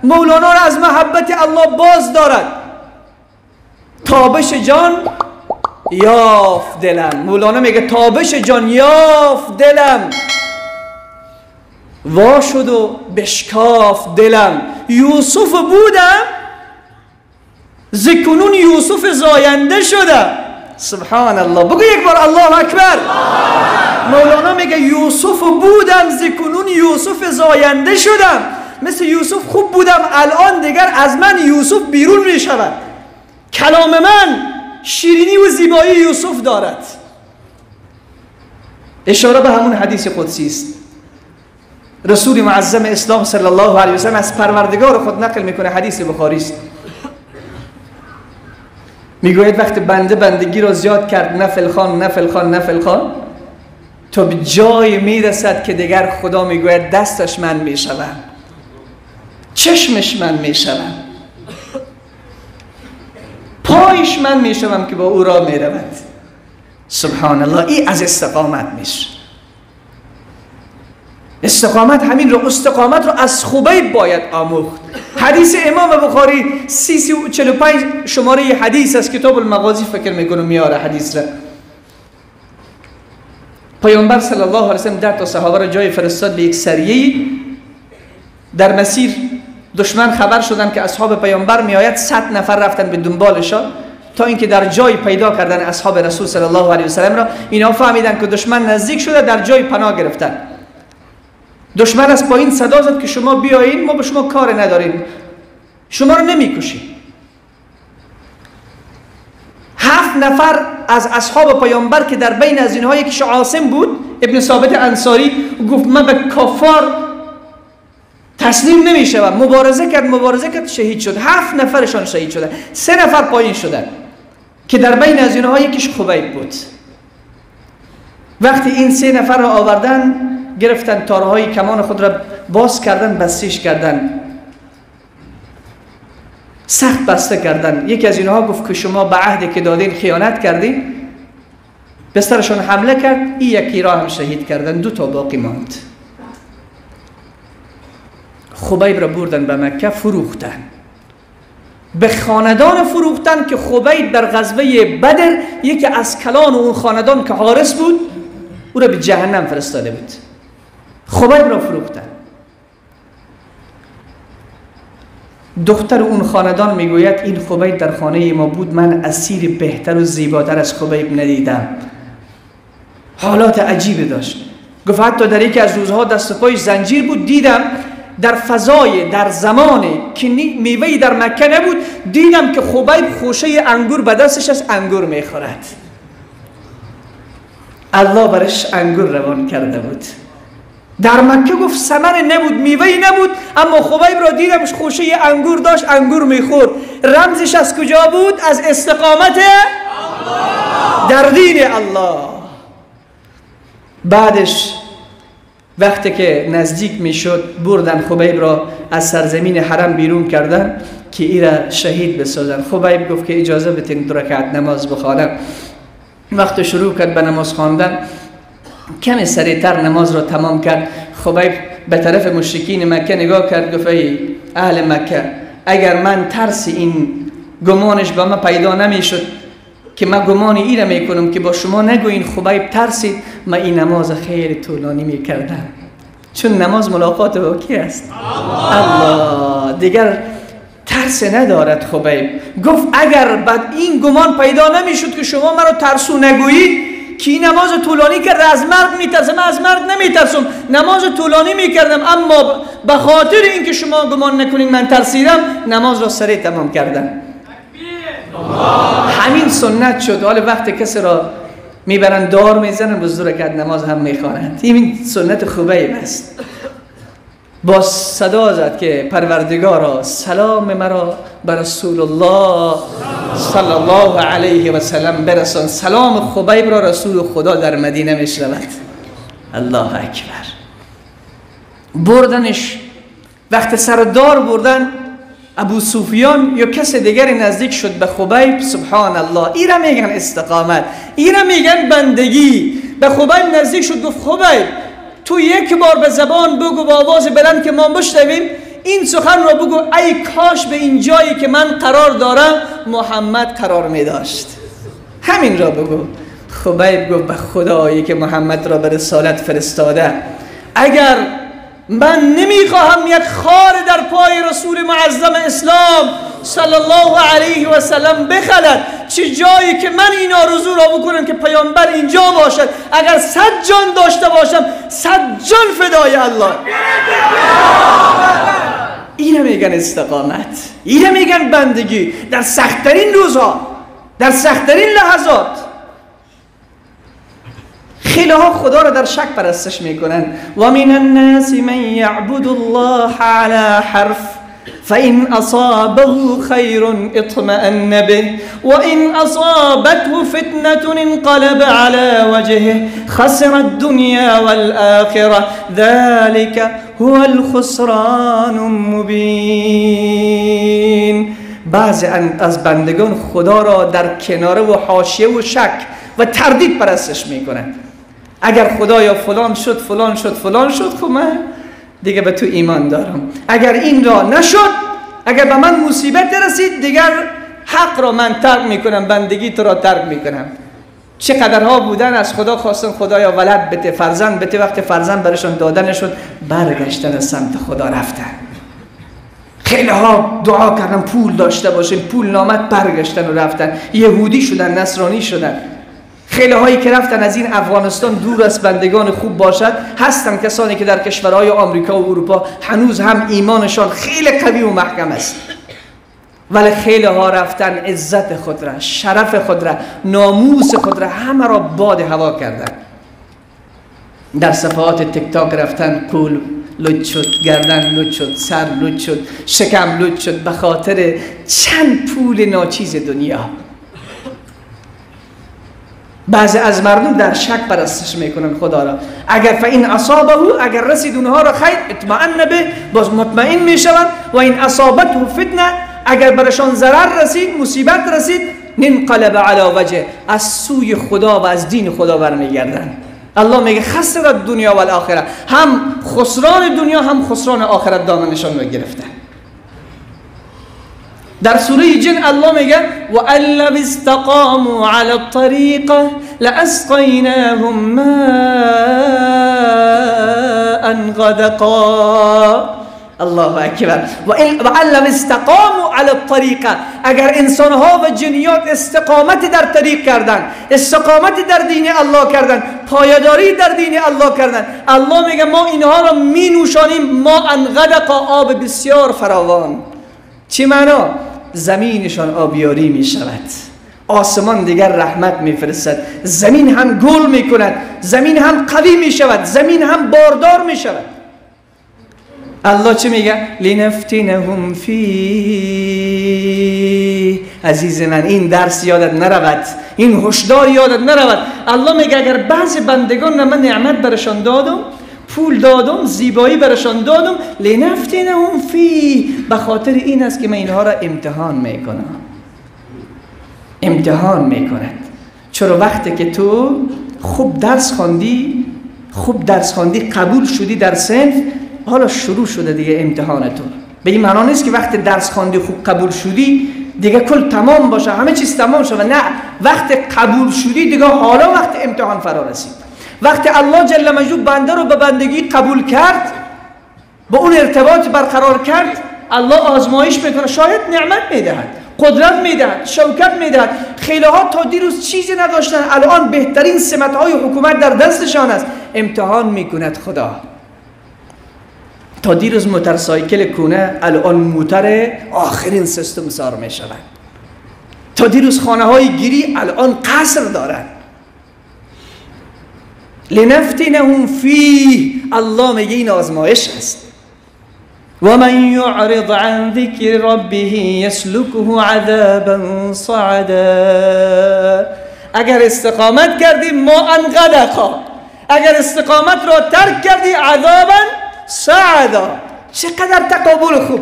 مولانا را از محبت الله باز دارد. تابش جان یافت دلم. مولانا میگه تابش جان یافت دلم، وا شد و بشکاف دلم. یوسف بودم، زکنون یوسف زاینده شدم. سبحان الله، بگو یک بار الله اکبر. مولانا میگه یوسف بودم، زکنون یوسف زاینده شدم. مثل یوسف خوب بودم، الان دیگر از من یوسف بیرون میشود. کلام من شیرینی و زیبایی یوسف دارد. اشاره به همون حدیث قدسی است. رسول معظم اسلام صلی الله علیه و سلم از پروردگار خود نقل میکنه، حدیث بخاری است. میگوید وقت بنده بندگی را زیاد کرد، نفل خان نفل خان نفل خان، تا به جای میرسد که دیگر خدا میگوید دستش من میشوم، چشمش من میشوم، پایش من میشوم که با او را میرود. سبحان الله، این از استقامت میشه. استقامت همین رو، استقامت رو از خبیب باید آموخت. حدیث امام بخاری 345 شماره حدیث از کتاب المغازی فکر میکنم میاره حدیث را. پیامبر صلی الله علیه و سلم 10 تا صحابه را جای فرستاد به یک سریه. در مسیر دشمن خبر شدن که اصحاب پیامبر میآید، 100 نفر رفتن به دنبالشان تا اینکه در جای پیدا کردن اصحاب رسول صلی الله علیه و سلم را. اینا فهمیدن که دشمن نزدیک شده، در جای پناه گرفتن. دشمن از پایین صدا زد که شما بیایین، ما به شما کار نداریم، شما رو نمیکشیم. 7 نفر از اصحاب پیامبر که در بین از اینها یکیش عاصم بود، ابن ثابت انصاری، گفت من به کافار تسلیم نمیشم. مبارزه کرد، مبارزه کرد، شهید شد. 7 نفرشان شهید شدن، 3 نفر پایین شدن که در بین از اینها یکیش خبیب بود. وقتی این 3 نفر را آوردن، گرفتن تارهای کمان خود را باز کردن، بستیش کردن، سخت بسته کردن. یکی از اینها گفت که شما به عهد که دادین خیانت کردین. به سرشون حمله کرد، این یکی را هم شهید کردن، 2 تا باقی ماند. خبیب را بردن به مکه، فروختن به خاندان، فروختن که خبیب در غزوه بدر یکی از کلان اون خاندان که حارس بود او را به جهنم فرستاده بود. خبیب را فروختن. دختر اون خاندان میگوید این خبیب در خانه ما بود، من اسیر بهتر و زیباتر از خبیب ندیدم. حالات عجیبی داشت. گفت حتی در یکی از روزها دست و پایش زنجیر بود، دیدم در فضای در زمانی که میوه‌ای در مکه نبود، دیدم که خبیب خوشه انگور به دستش از انگور میخورد. الله برش انگور روان کرده بود. در مکه گفت ثمر نبود، میوه‌ای نبود، اما خبیب را دیدم خوشه انگور داشت، انگور میخورد. رمزش از کجا بود؟ از استقامت در دین الله. بعدش وقتی که نزدیک میشد بردن خبیب را از سرزمین حرم بیرون کردن که ایرا شهید بسازن. خبیب گفت که اجازه بتین 2 رکعت نماز بخوانم. وقت شروع کرد به نماز خواندن، کمی سریعتر نماز را تمام کرد. خبیب به طرف مشرکین مکه نگاه کرد، گفت ای اهل مکه، اگر من ترس این گمانش با من پیدا نمیشد که من گمان این را میکنم که با شما نگوین خبیب ترسید، من این نماز خیلی طولانی میکردم، چون نماز ملاقات با کی است؟ الله. دیگر ترس ندارد خبیب. گفت اگر بعد این گمان پیدا نمیشد که شما مرا ترسو نگویید که این نماز طولانی کرد، از مرگ میترسم، من از مرگ نمیترسم، نماز طولانی میکردم، اما به خاطر اینکه شما گمان نکنید من ترسیدم، نماز را سریع تمام کردم. همین سنت شد. حالا وقت کسی را میبرن دار میزنن، باز 2 رکعت نماز هم میخوانند. این سنت خبیب است. با صدا زد که پروردگارا سلام مرا به رسول الله صلی الله علیه و سلم برسان. سلام خبیب را رسول خدا در مدینه میشنود. الله اکبر. بردنش وقت سر دار بردن، ابو سفیان یا کس دیگری نزدیک شد به خبیب. سبحان الله، ایرا میگن استقامت، ایرا میگن بندگی. به خبیب نزدیک شد، گفت خبیب تو یک بار به زبان بگو با آواز بلند که ما بشنویم این سخن را بگو، ای کاش به این جایی که من قرار دارم محمد قرار می داشت. همین را بگو. خبیب گفت به خدایی که محمد را به رسالت فرستاده، اگر من نمیخواهم یک خار در پای رسول معظم اسلام صلی الله علیه و سلم بخلد، چه جایی که من این آرزو را بکنم که پیامبر اینجا باشد، اگر 100 جان داشته باشم 100 جان فدای الله. اینو میگن استقامت، اینو میگن بندگی در سختترین روزها، در سختترین لحظات. خیلی ها خدا را در شک پرستش میکنن. و من الناس من یعبد الله على حرف فإن أصابه خير اطمأن به وإن أصابته فتنة انقلب على وجهه خسر الدنيا والآخرة ذلك هو الخسران المبين. بعضی از بندگان خدا را در کناره و حاشیه و شک و تردید پرستش میکنند. اگر خدایا فلان شد فلان شد فلان شد، خب من دیگه به تو ایمان دارم. اگر این را نشد، اگر به من مصیبت رسید، دیگر حق را من ترک میکنم، بندگی تو را ترک میکنم. چقدرها بودن از خدا خواستن خدایا ولد بده، فرزند بده، وقت فرزند برشان داده نشد، برگشتن از سمت خدا رفتن. خیلی ها دعا کردن پول داشته باشیم، پول نامد، برگشتن و رفتن، یهودی شدن، نصرانی شدن. خیلی هایی که رفتن از این افغانستان دور از بندگان خوب باشد، هستن کسانی که در کشورهای آمریکا و اروپا هنوز هم ایمانشان خیلی قوی و محکم است، ولی خیلی ها رفتن عزت خود را، شرف خود را، ناموس خود را، همه را باد هوا کردن. در صفحات تیک تاک رفتن، قول لج شد، گردن لج شد، سر لج شد، شکم لج شد، به خاطر چند پول ناچیز دنیا. بعضی از مردم در شک پرستش میکنن خدا را. اگر فإن اصابه، اگر رسید اونها را خیر، اطمئن به، باز مطمئن میشوند. و این اصابته فتنه، اگر برشان ضرر رسید، مصیبت رسید، انقلب علی وجه، از سوی خدا و از دین خدا برمیگردن. الله میگه خسر دنیا و الاخره، هم خسران دنیا هم خسران آخرت دامنشان رو گرفته. در سوره جن الله میگه و ان لو استقاموا علی الطریقه لاسقیناهم ماء غدقا. الله اکبر. و ان لو استقاموا علی الطریقه، اگر انسانها و جنیات استقامت در طریق کردن، استقامت در دین الله کردن، پایداری در دین الله کردن، الله میگه ما اینها را می نوشانیم ماء غدقا، آب بسیار فراوان. چی معنا؟ زمینشان آبیاری می شود، آسمان دیگر رحمت میفرستد، زمین هم گل میکند، زمین هم قوی میشود، زمین هم باردار میشود. الله چه میگه؟ لنفتنهم فیه. عزیز من این درس یادت نرود، این هشدار یادت نرود. الله میگه اگر بعض بندگان من نعمت برشان دادم، پول دادم، زیبایی برشان دادم، لنفتنهم فیه، به خاطر این است که من اینها را امتحان میکنم. امتحان میکند. چرا وقتی که تو خوب درس خواندی، خوب درس خواندی، قبول شدی در صنف، حالا شروع شده دیگه امتحان تو. به این معنا نیست که وقتی درس خواندی خوب قبول شدی دیگه کل تمام باشه، همه چیز تمام شده. نه، وقت قبول شدی دیگه حالا وقت امتحان فرا رسید. وقتی الله جل مجدوه بنده رو به بندگی قبول کرد، با اون ارتباط برقرار کرد، الله آزمایش میکنه، شاید نعمت میدهد، قدرت میدهد، شوکت میدهد. خیلی ها تا دیروز چیزی نداشتن، الان بهترین سمت های حکومت در دستشان است. امتحان میکند خدا. تا دیروز موتورسایکل کونه، الان موتر آخرین سیستم سار میشود. تا دیروز خانه های گیری، الان قصر دارند. لنفتنهم فیه. الله میگه این آزمایش است. ومن يعرض عن ذكر ربه يسلكه عذابا صعدا. اگر استقامت کردی ما انغدقا، اگر استقامت را ترک کردی عذابا صعدا. چقدر تقابل خوب.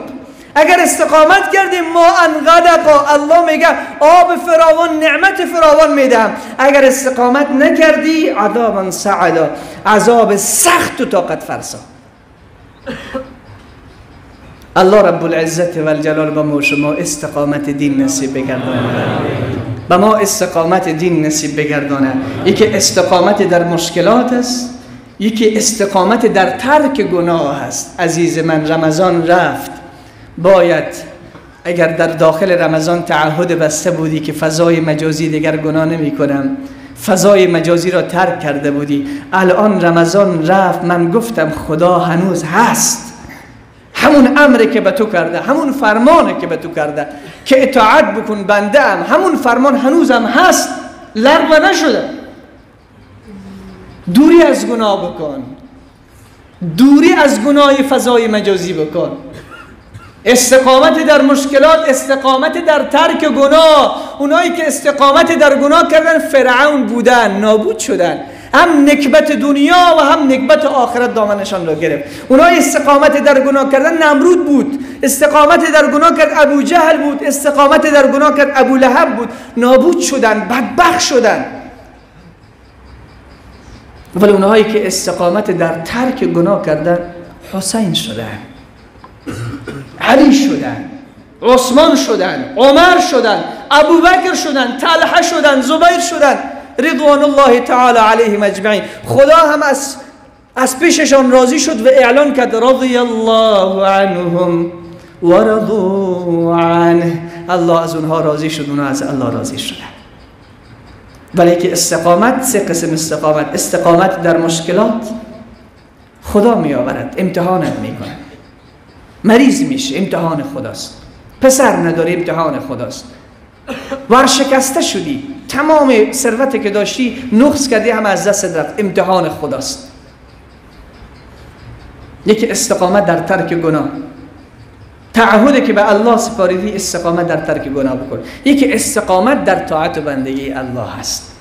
اگر استقامت کردی ما انغدقا، الله میگه آب فراوان، نعمت فراوان میدهم. اگر استقامت نکردی عذابا صعدا، عذاب سخت و طاقت فرسا. الله رب العزت و الجلال با ما شما استقامت دین نصیب بگردانه، با ما استقامت دین نصیب بگردانه. یکی استقامت در مشکلات است، یکی استقامت در ترک گناه است. عزیز من رمضان رفت، باید اگر در داخل رمضان تعهد بسته بودی که فضای مجازی دیگر گناه نمی کنم، فضای مجازی را ترک کرده بودی، الان رمضان رفت، من گفتم خدا هنوز هست، همون امری که به تو کرده، همون فرمانی که به تو کرده که اطاعت بکن بنده ام، همون فرمان هنوزم هست، لغو نشده. دوری از گناه بکن، دوری از گناه فضای مجازی بکن. استقامت در مشکلات، استقامت در ترک گناه. اونایی که استقامت در گناه کردن فرعون بودن، نابود شدن، هم نکبت دنیا و هم نکبت آخرت دامنشان را گرفت. اونایی استقامت در گناه کردن نمرود بود، استقامت در گناه کرد ابو جهل بود، استقامت در گناه کرد ابو لهب بود، نابود شدن، بدبخت شدن. ولی اونهایی که استقامت در ترک گناه کردن حسین شدن، علی شدن، عثمان شدن، عمر شدن، ابوبکر شدن، طلحه شدن، زبیر شدن، رضوان الله تعالی علیهم اجمعین. خدا هم از پیششان راضی شد و اعلان کرد رضی الله عنهم و رضوا عنه. الله از اونها راضی شد، اونها از الله راضی شدن. ولی که استقامت سه قسم استقامت. استقامت در مشکلات خدا می آورد، امتحانت میکنه، مریض میشه، امتحان خداست، پسر نداری، امتحان خداست، ورشکسته شدی، تمام ثروت که داشتی نقص کردی، هم از دست رفت، امتحان خداست. یکی استقامت در ترک گناه، تعهدی که به الله سپاریدی استقامت در ترک گناه بکن. یکی استقامت در طاعت و بندگی الله هست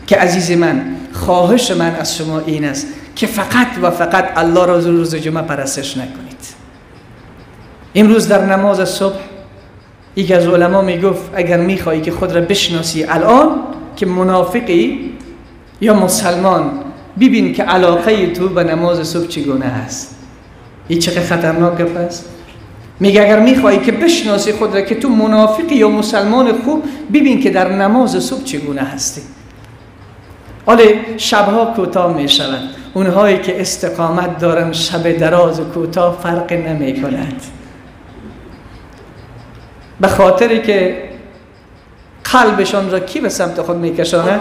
که عزیز من، خواهش من از شما این است که فقط و فقط الله را روز جمعه پرستش نکنید. امروز در نماز صبح یکی از علما میگفت اگر میخوایی که خود را بشناسی الان که منافقی یا مسلمان، ببین که علاقه تو به نماز صبح چگونه است. این چقدر خطرناک گپ است. میگه اگر میخوایی که بشناسی خود را که تو منافقی یا مسلمان خوب، ببین که در نماز صبح چگونه هستی. حالا شبها کوتاه میشوند، اونهایی که استقامت دارن شب دراز و کوتاه فرق نمی کند، به خاطری که قلبشان را کی به سمت خود میکشانه؟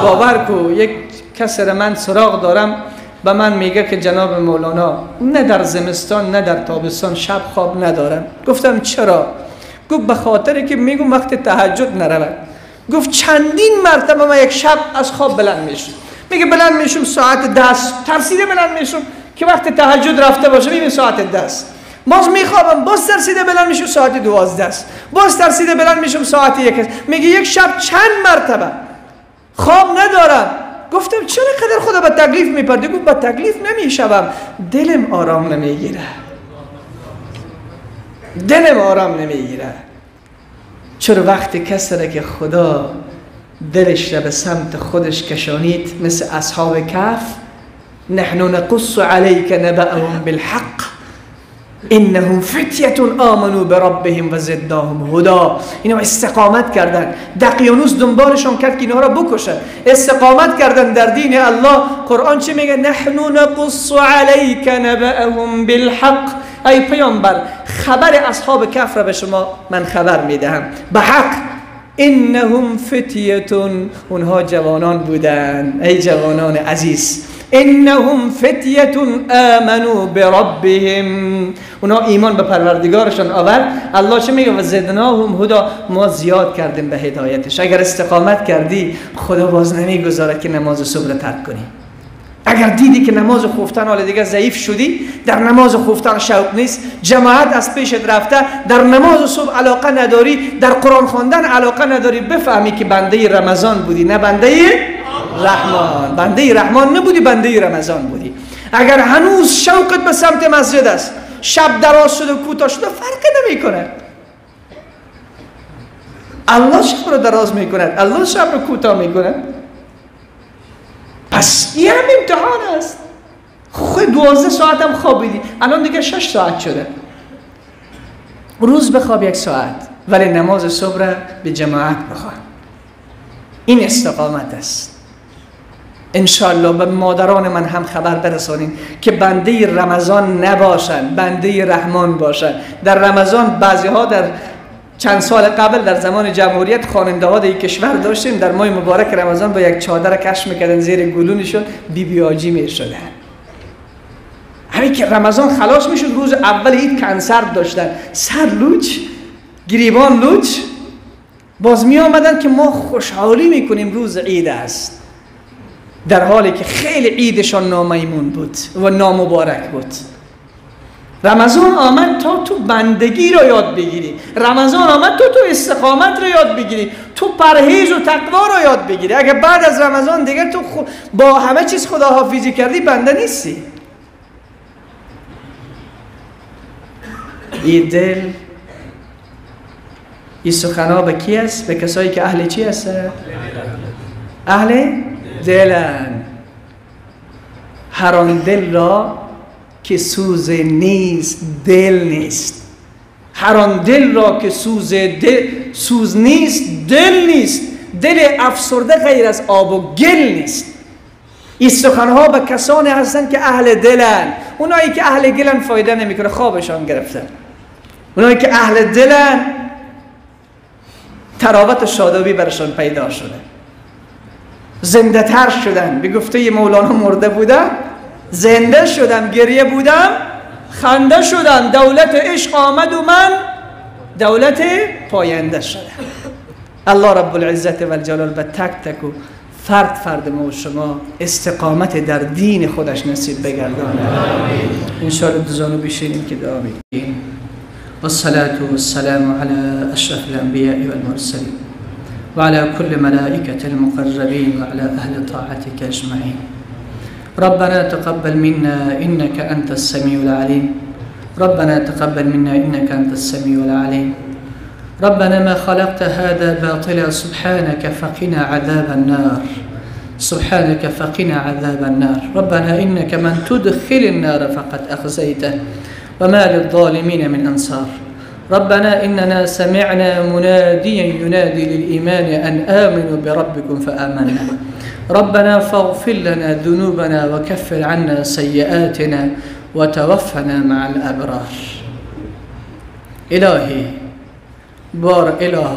باور کو یک کسی را من سراغ دارم، به من میگه که جناب مولانا نه در زمستان نه در تابستان شب خواب ندارم. گفتم چرا؟ گفت به خاطر که میگم وقت تهجد نرود. گفت چندین مرتبه من یک شب از خواب بلند میشم، میگه بلند میشم ساعت 10، ترسیده بلند میشم که وقت تهجد رفته باشه، میبینم ساعت 10. باز میخوابم، باز ترسیده بلند میشم ساعت 12 است، باز ترسیده بلند میشم ساعت 1 است. میگه یک شب چند مرتبه خواب ندارم. گفتم چرا قدر خدا به تکلیف میپردی؟ گفت به تکلیف نمیشوم، دلم آرام نمیگیره، دلم آرام نمیگیره. چرا وقتی کسی را که خدا دلش را به سمت خودش کشانید، مثل اصحاب کهف، نحن نقص علیک نبأهم بالحق انهم فتیه آمنوا بربهم و زدناهم هدا. اینا استقامت کردن، دقیانوس دنبالشون کرد که اینها را بکشد، استقامت کردن در دین الله. قرآن چی میگه؟ نحن نقص علیک نبأهم بالحق. ای پیامبر، خبر اصحاب کهف را به شما من خبر میدهم به حق. انهم فتیه، اونها جوانان بودن. ای جوانان عزیز، انهم فتیه آمنوا بربهم، اونا ایمان به پروردگارشان آورد. الله چه میگه؟ و زدناهم هدا، ما زیاد کردیم به هدایتش. اگر استقامت کردی، خدا باز نمیگذارد که نماز صبح را ترک کنی. اگر دیدی که نماز خفتن حال دیگه ضعیف شدی، در نماز خفتن شوق نیست، جماعت از پیشت رفته، در نماز صبح علاقه نداری، در قرآن خواندن علاقه نداری، بفهمی که بنده رمضان بودی، نه بنده رحمان. بنده رحمان نبودی، بنده رمضان بودی. اگر هنوز شوقت به سمت مسجد است، شب دراز شده و کوتاه شده، فرق نمیکنه. الله شب رو دراز میکند، الله شب رو کوتاه میکند. پس این هم امتحان است. خود 12 ساعت هم خوابیدی، الان دیگه 6 ساعت شده. روز بخواب 1 ساعت، ولی نماز صبح را به جماعت بخوان. این استقامت است. انشالله به مادران من هم خبر برسانیم که بنده رمضان نباشن، بنده رحمان باشن. در رمضان بعضی ها در چند سال قبل در زمان جمهوریت خواننده ها در کشور داشتیم، در ماه مبارک رمضان با یک چادر کش میکردن زیر گلونشون، بی بی آجی میشدن. همین که رمضان خلاص میشد، روز اول عید کنسرت داشتن، سر لوچ، گریبان لوچ، باز می آمدن که ما خوشحالی میکنیم روز عید است، در حالی که خیلی عیدشان نامیمون بود و نامبارک بود. رمضان آمد تا تو بندگی را یاد بگیری، رمضان آمد تا تو استقامت را یاد بگیری، تو پرهیز و تقوا را یاد بگیری. اگر بعد از رمضان دیگر تو با همه چیز خداحافظی کردی، بنده نیستی. این دل، این سخنا به کی است؟ به کسایی که اهل چی هست؟ اهل دلن. هر آن دل را که سوز نیست دل نیست، هر آن دل را که سوز نیست دل نیست، دل افسرده غیر از آب و گل نیست. این سخنها به کسانی هستند که اهل دلن. اونایی که اهل گلن فایده نمیکنه، خوابشان گرفته. اونایی که اهل دلن تراوت و شادابی برشان پیدا شده، زنده تر شدن. به گفته مولانا مرده بودم زنده شدم، گریه بودم خنده شدم، دولت عشق آمد و من دولت پاینده شدم. الله رب العزت و الجلال به تک تک و فرد فرد ما و شما استقامت در دین خودش نصیب بگردانه. انشاءالله دو زانو بشینیم که دعا می‌کنیم. والصلاة والسلام على أشرف الأنبياء والمرسلين وعلى كل ملائكة المقربين وعلى أهل طاعتك أجمعين. ربنا تقبل منا إنك أنت السميع العليم، ربنا تقبل منا إنك أنت السميع العليم. ربنا ما خلقت هذا باطلا سبحانك فقنا عذاب النار، سبحانك فقنا عذاب النار. ربنا إنك من تدخل النار فقد أخزيته وما للظالمين من أنصار. ربنا إننا سمعنا مناديا ينادي للإيمان أن آمنوا بربكم فآمنا. ربنا فاغفر لنا ذنوبنا وكفر عنا سيئاتنا وتوفنا مع الأبرار. الهی، بار اله،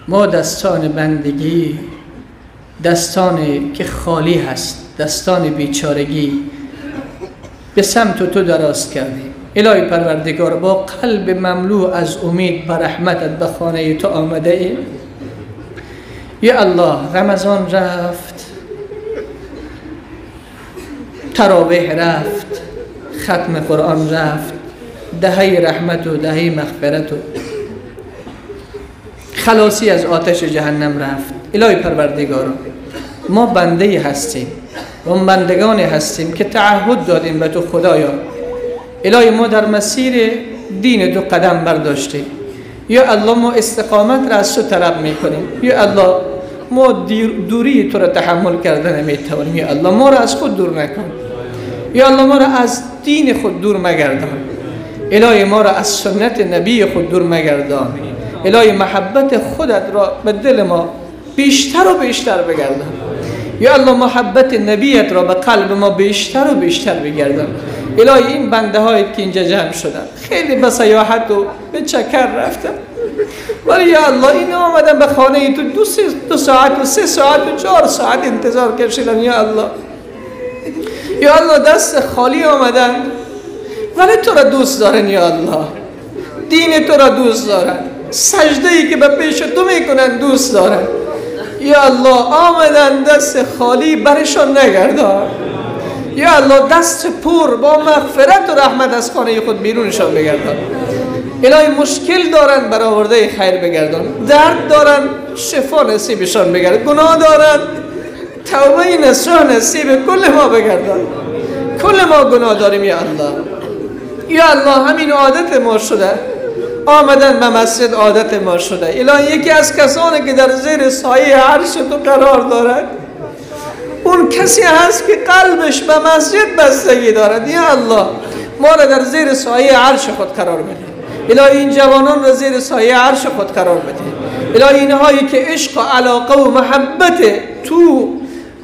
ما دستان بندگی، دستان که خالی هست، دستان بیچارگی به سمت تو دراز کردیم. الهی پروردگار با قلب مملو از امید به رحمتت به خانه تو آمده ایم. یا الله رمضان رفت، تراویح رفت، ختم قرآن رفت، دهه رحمت و دهه مغفرت و خلاصی از آتش جهنم رفت. الهی پروردگارا ما بنده هستیم و بندگان هستیم که تعهد دادیم به تو خدایا. الهی ما در مسیر دین تو قدم برداشتیم. یا الله ما استقامت را از تو طلب میکنیم. یا الله ما دوری تو را تحمل کرده نمیتوانیم. یا الله ما را از خود دور نکن. یا الله ما را از دین خود دور مگردان. الهی ما را از سنت نبی خود دور مگردان. الهی محبت خودت را به دل ما بیشتر و بیشتر بگردان. یا الله محبت نبیت را به قلب ما بیشتر و بیشتر بگردان. الهی این بنده هایی که اینجا جمع شدن خیلی به سیاحت و به چکر رفتن، ولی یا الله این آمدن به خانه تو دو ساعت و 3 ساعت و 4 ساعت انتظار کشیدن. یا الله یا الله دست خالی آمدن، ولی تو را دوست دارن. یا الله دین تو را دوست دارن، سجده ای که به پیش تو میکنن دوست دارن. یا الله آمدن دست خالی برشان نگردان. یا الله دست پر با مغفرت و رحمت از خانه خود بیرونشان بگردان. الهی مشکل دارن برآورده خیر بگردان، درد دارن شفا نصیبشان بگردان، گناه دارن توبه نصوح نصیب کل ما بگردان. کل ما گناه داریم یا الله. یا الله همین عادت ما شده، آمدن به مسجد عادت ما شده. الهی یکی از کسانی که در زیر سایه عرش تو قرار دارد اون کسی هست که قلبش به مسجد بستگی دارد. یا الله ما را در زیر سایه عرش خود قرار بده. الهی این جوانان را زیر سایه عرش خود قرار بده. الهی اینهایی که عشق و علاقه و محبت تو،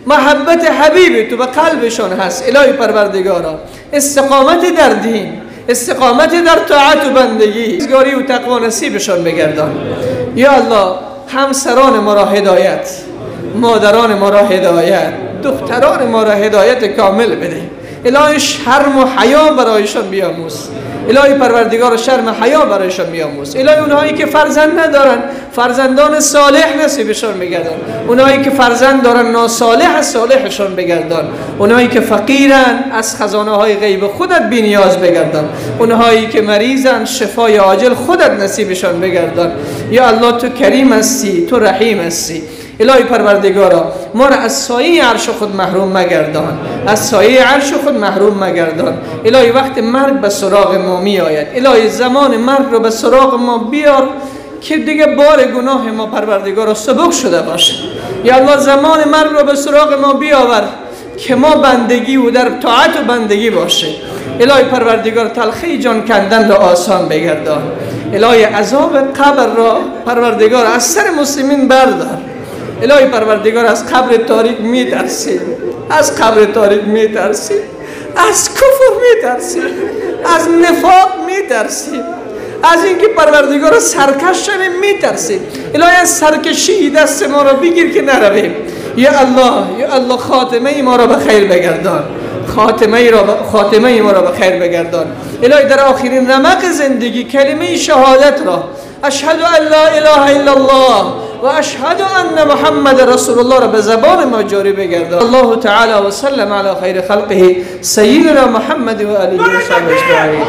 محبت حبیب تو به قلبشان هست، الهی پروردگارا استقامت در دین، استقامت در طاعت و بندگی، رزگاری و تقوا نصیبشان بگردان. یا الله همسران ما را هدایت، مادران ما را هدایت، دختران ما را هدایت کامل بده. الهی شرم و حیا برایشان بیاموز. الهی پروردگار شرم و حیا برایشان بیاموز. الهی اونهایی که فرزند ندارن فرزندان صالح نصیبشان بگردان، اونهایی که فرزند دارن ناصالح از صالحشان بگردان، اونهایی که فقیرن از خزانه های غیب خودت بی نیاز بگردان، اونهایی که مریضن شفای عاجل خودت نصیبشان بگردان. یا الله تو کریم هستی، تو رحیم هستی. الهی پروردگارا ما را از سایه عرش خود محروم مگردان، از سایه عرش خود محروم مگردان. الهی وقت مرگ به سراغ ما می آید، الهی زمان مرگ را به سراغ ما بیار که دیگه بار گناه ما پروردگارا سبک شده باشه. یا الله زمان مرگ را به سراغ ما بیاور که ما بندگی و در طاعت و بندگی باشه. الهی پروردگار تلخی جان کندن را آسان بگردان. الهی عذاب قبر را پروردگار از سر مسلمین بردار. الهی پروردگار از قبر تاریک میترسیم، از قبر تاریک میترسیم، از کفر میترسیم، از نفاق میترسیم، از اینکه پروردگار سرکش شویم میترسیم. الهی از سرکشی دست ما را بگیر که نرویم. یا الله یا الله خاتمه ما را به خیر بگردان، خاتمه ما را به خیر بگردان. الهی در آخرین رمق زندگی کلمه شهادت را، اشهد ان لا اله الا الله و اشهد ان محمد رسول الله را به زبان ما جاری بگردان. الله تعالی و سلم علی خیر خلقه سیدنا محمد و آله و صحبه اجمعین.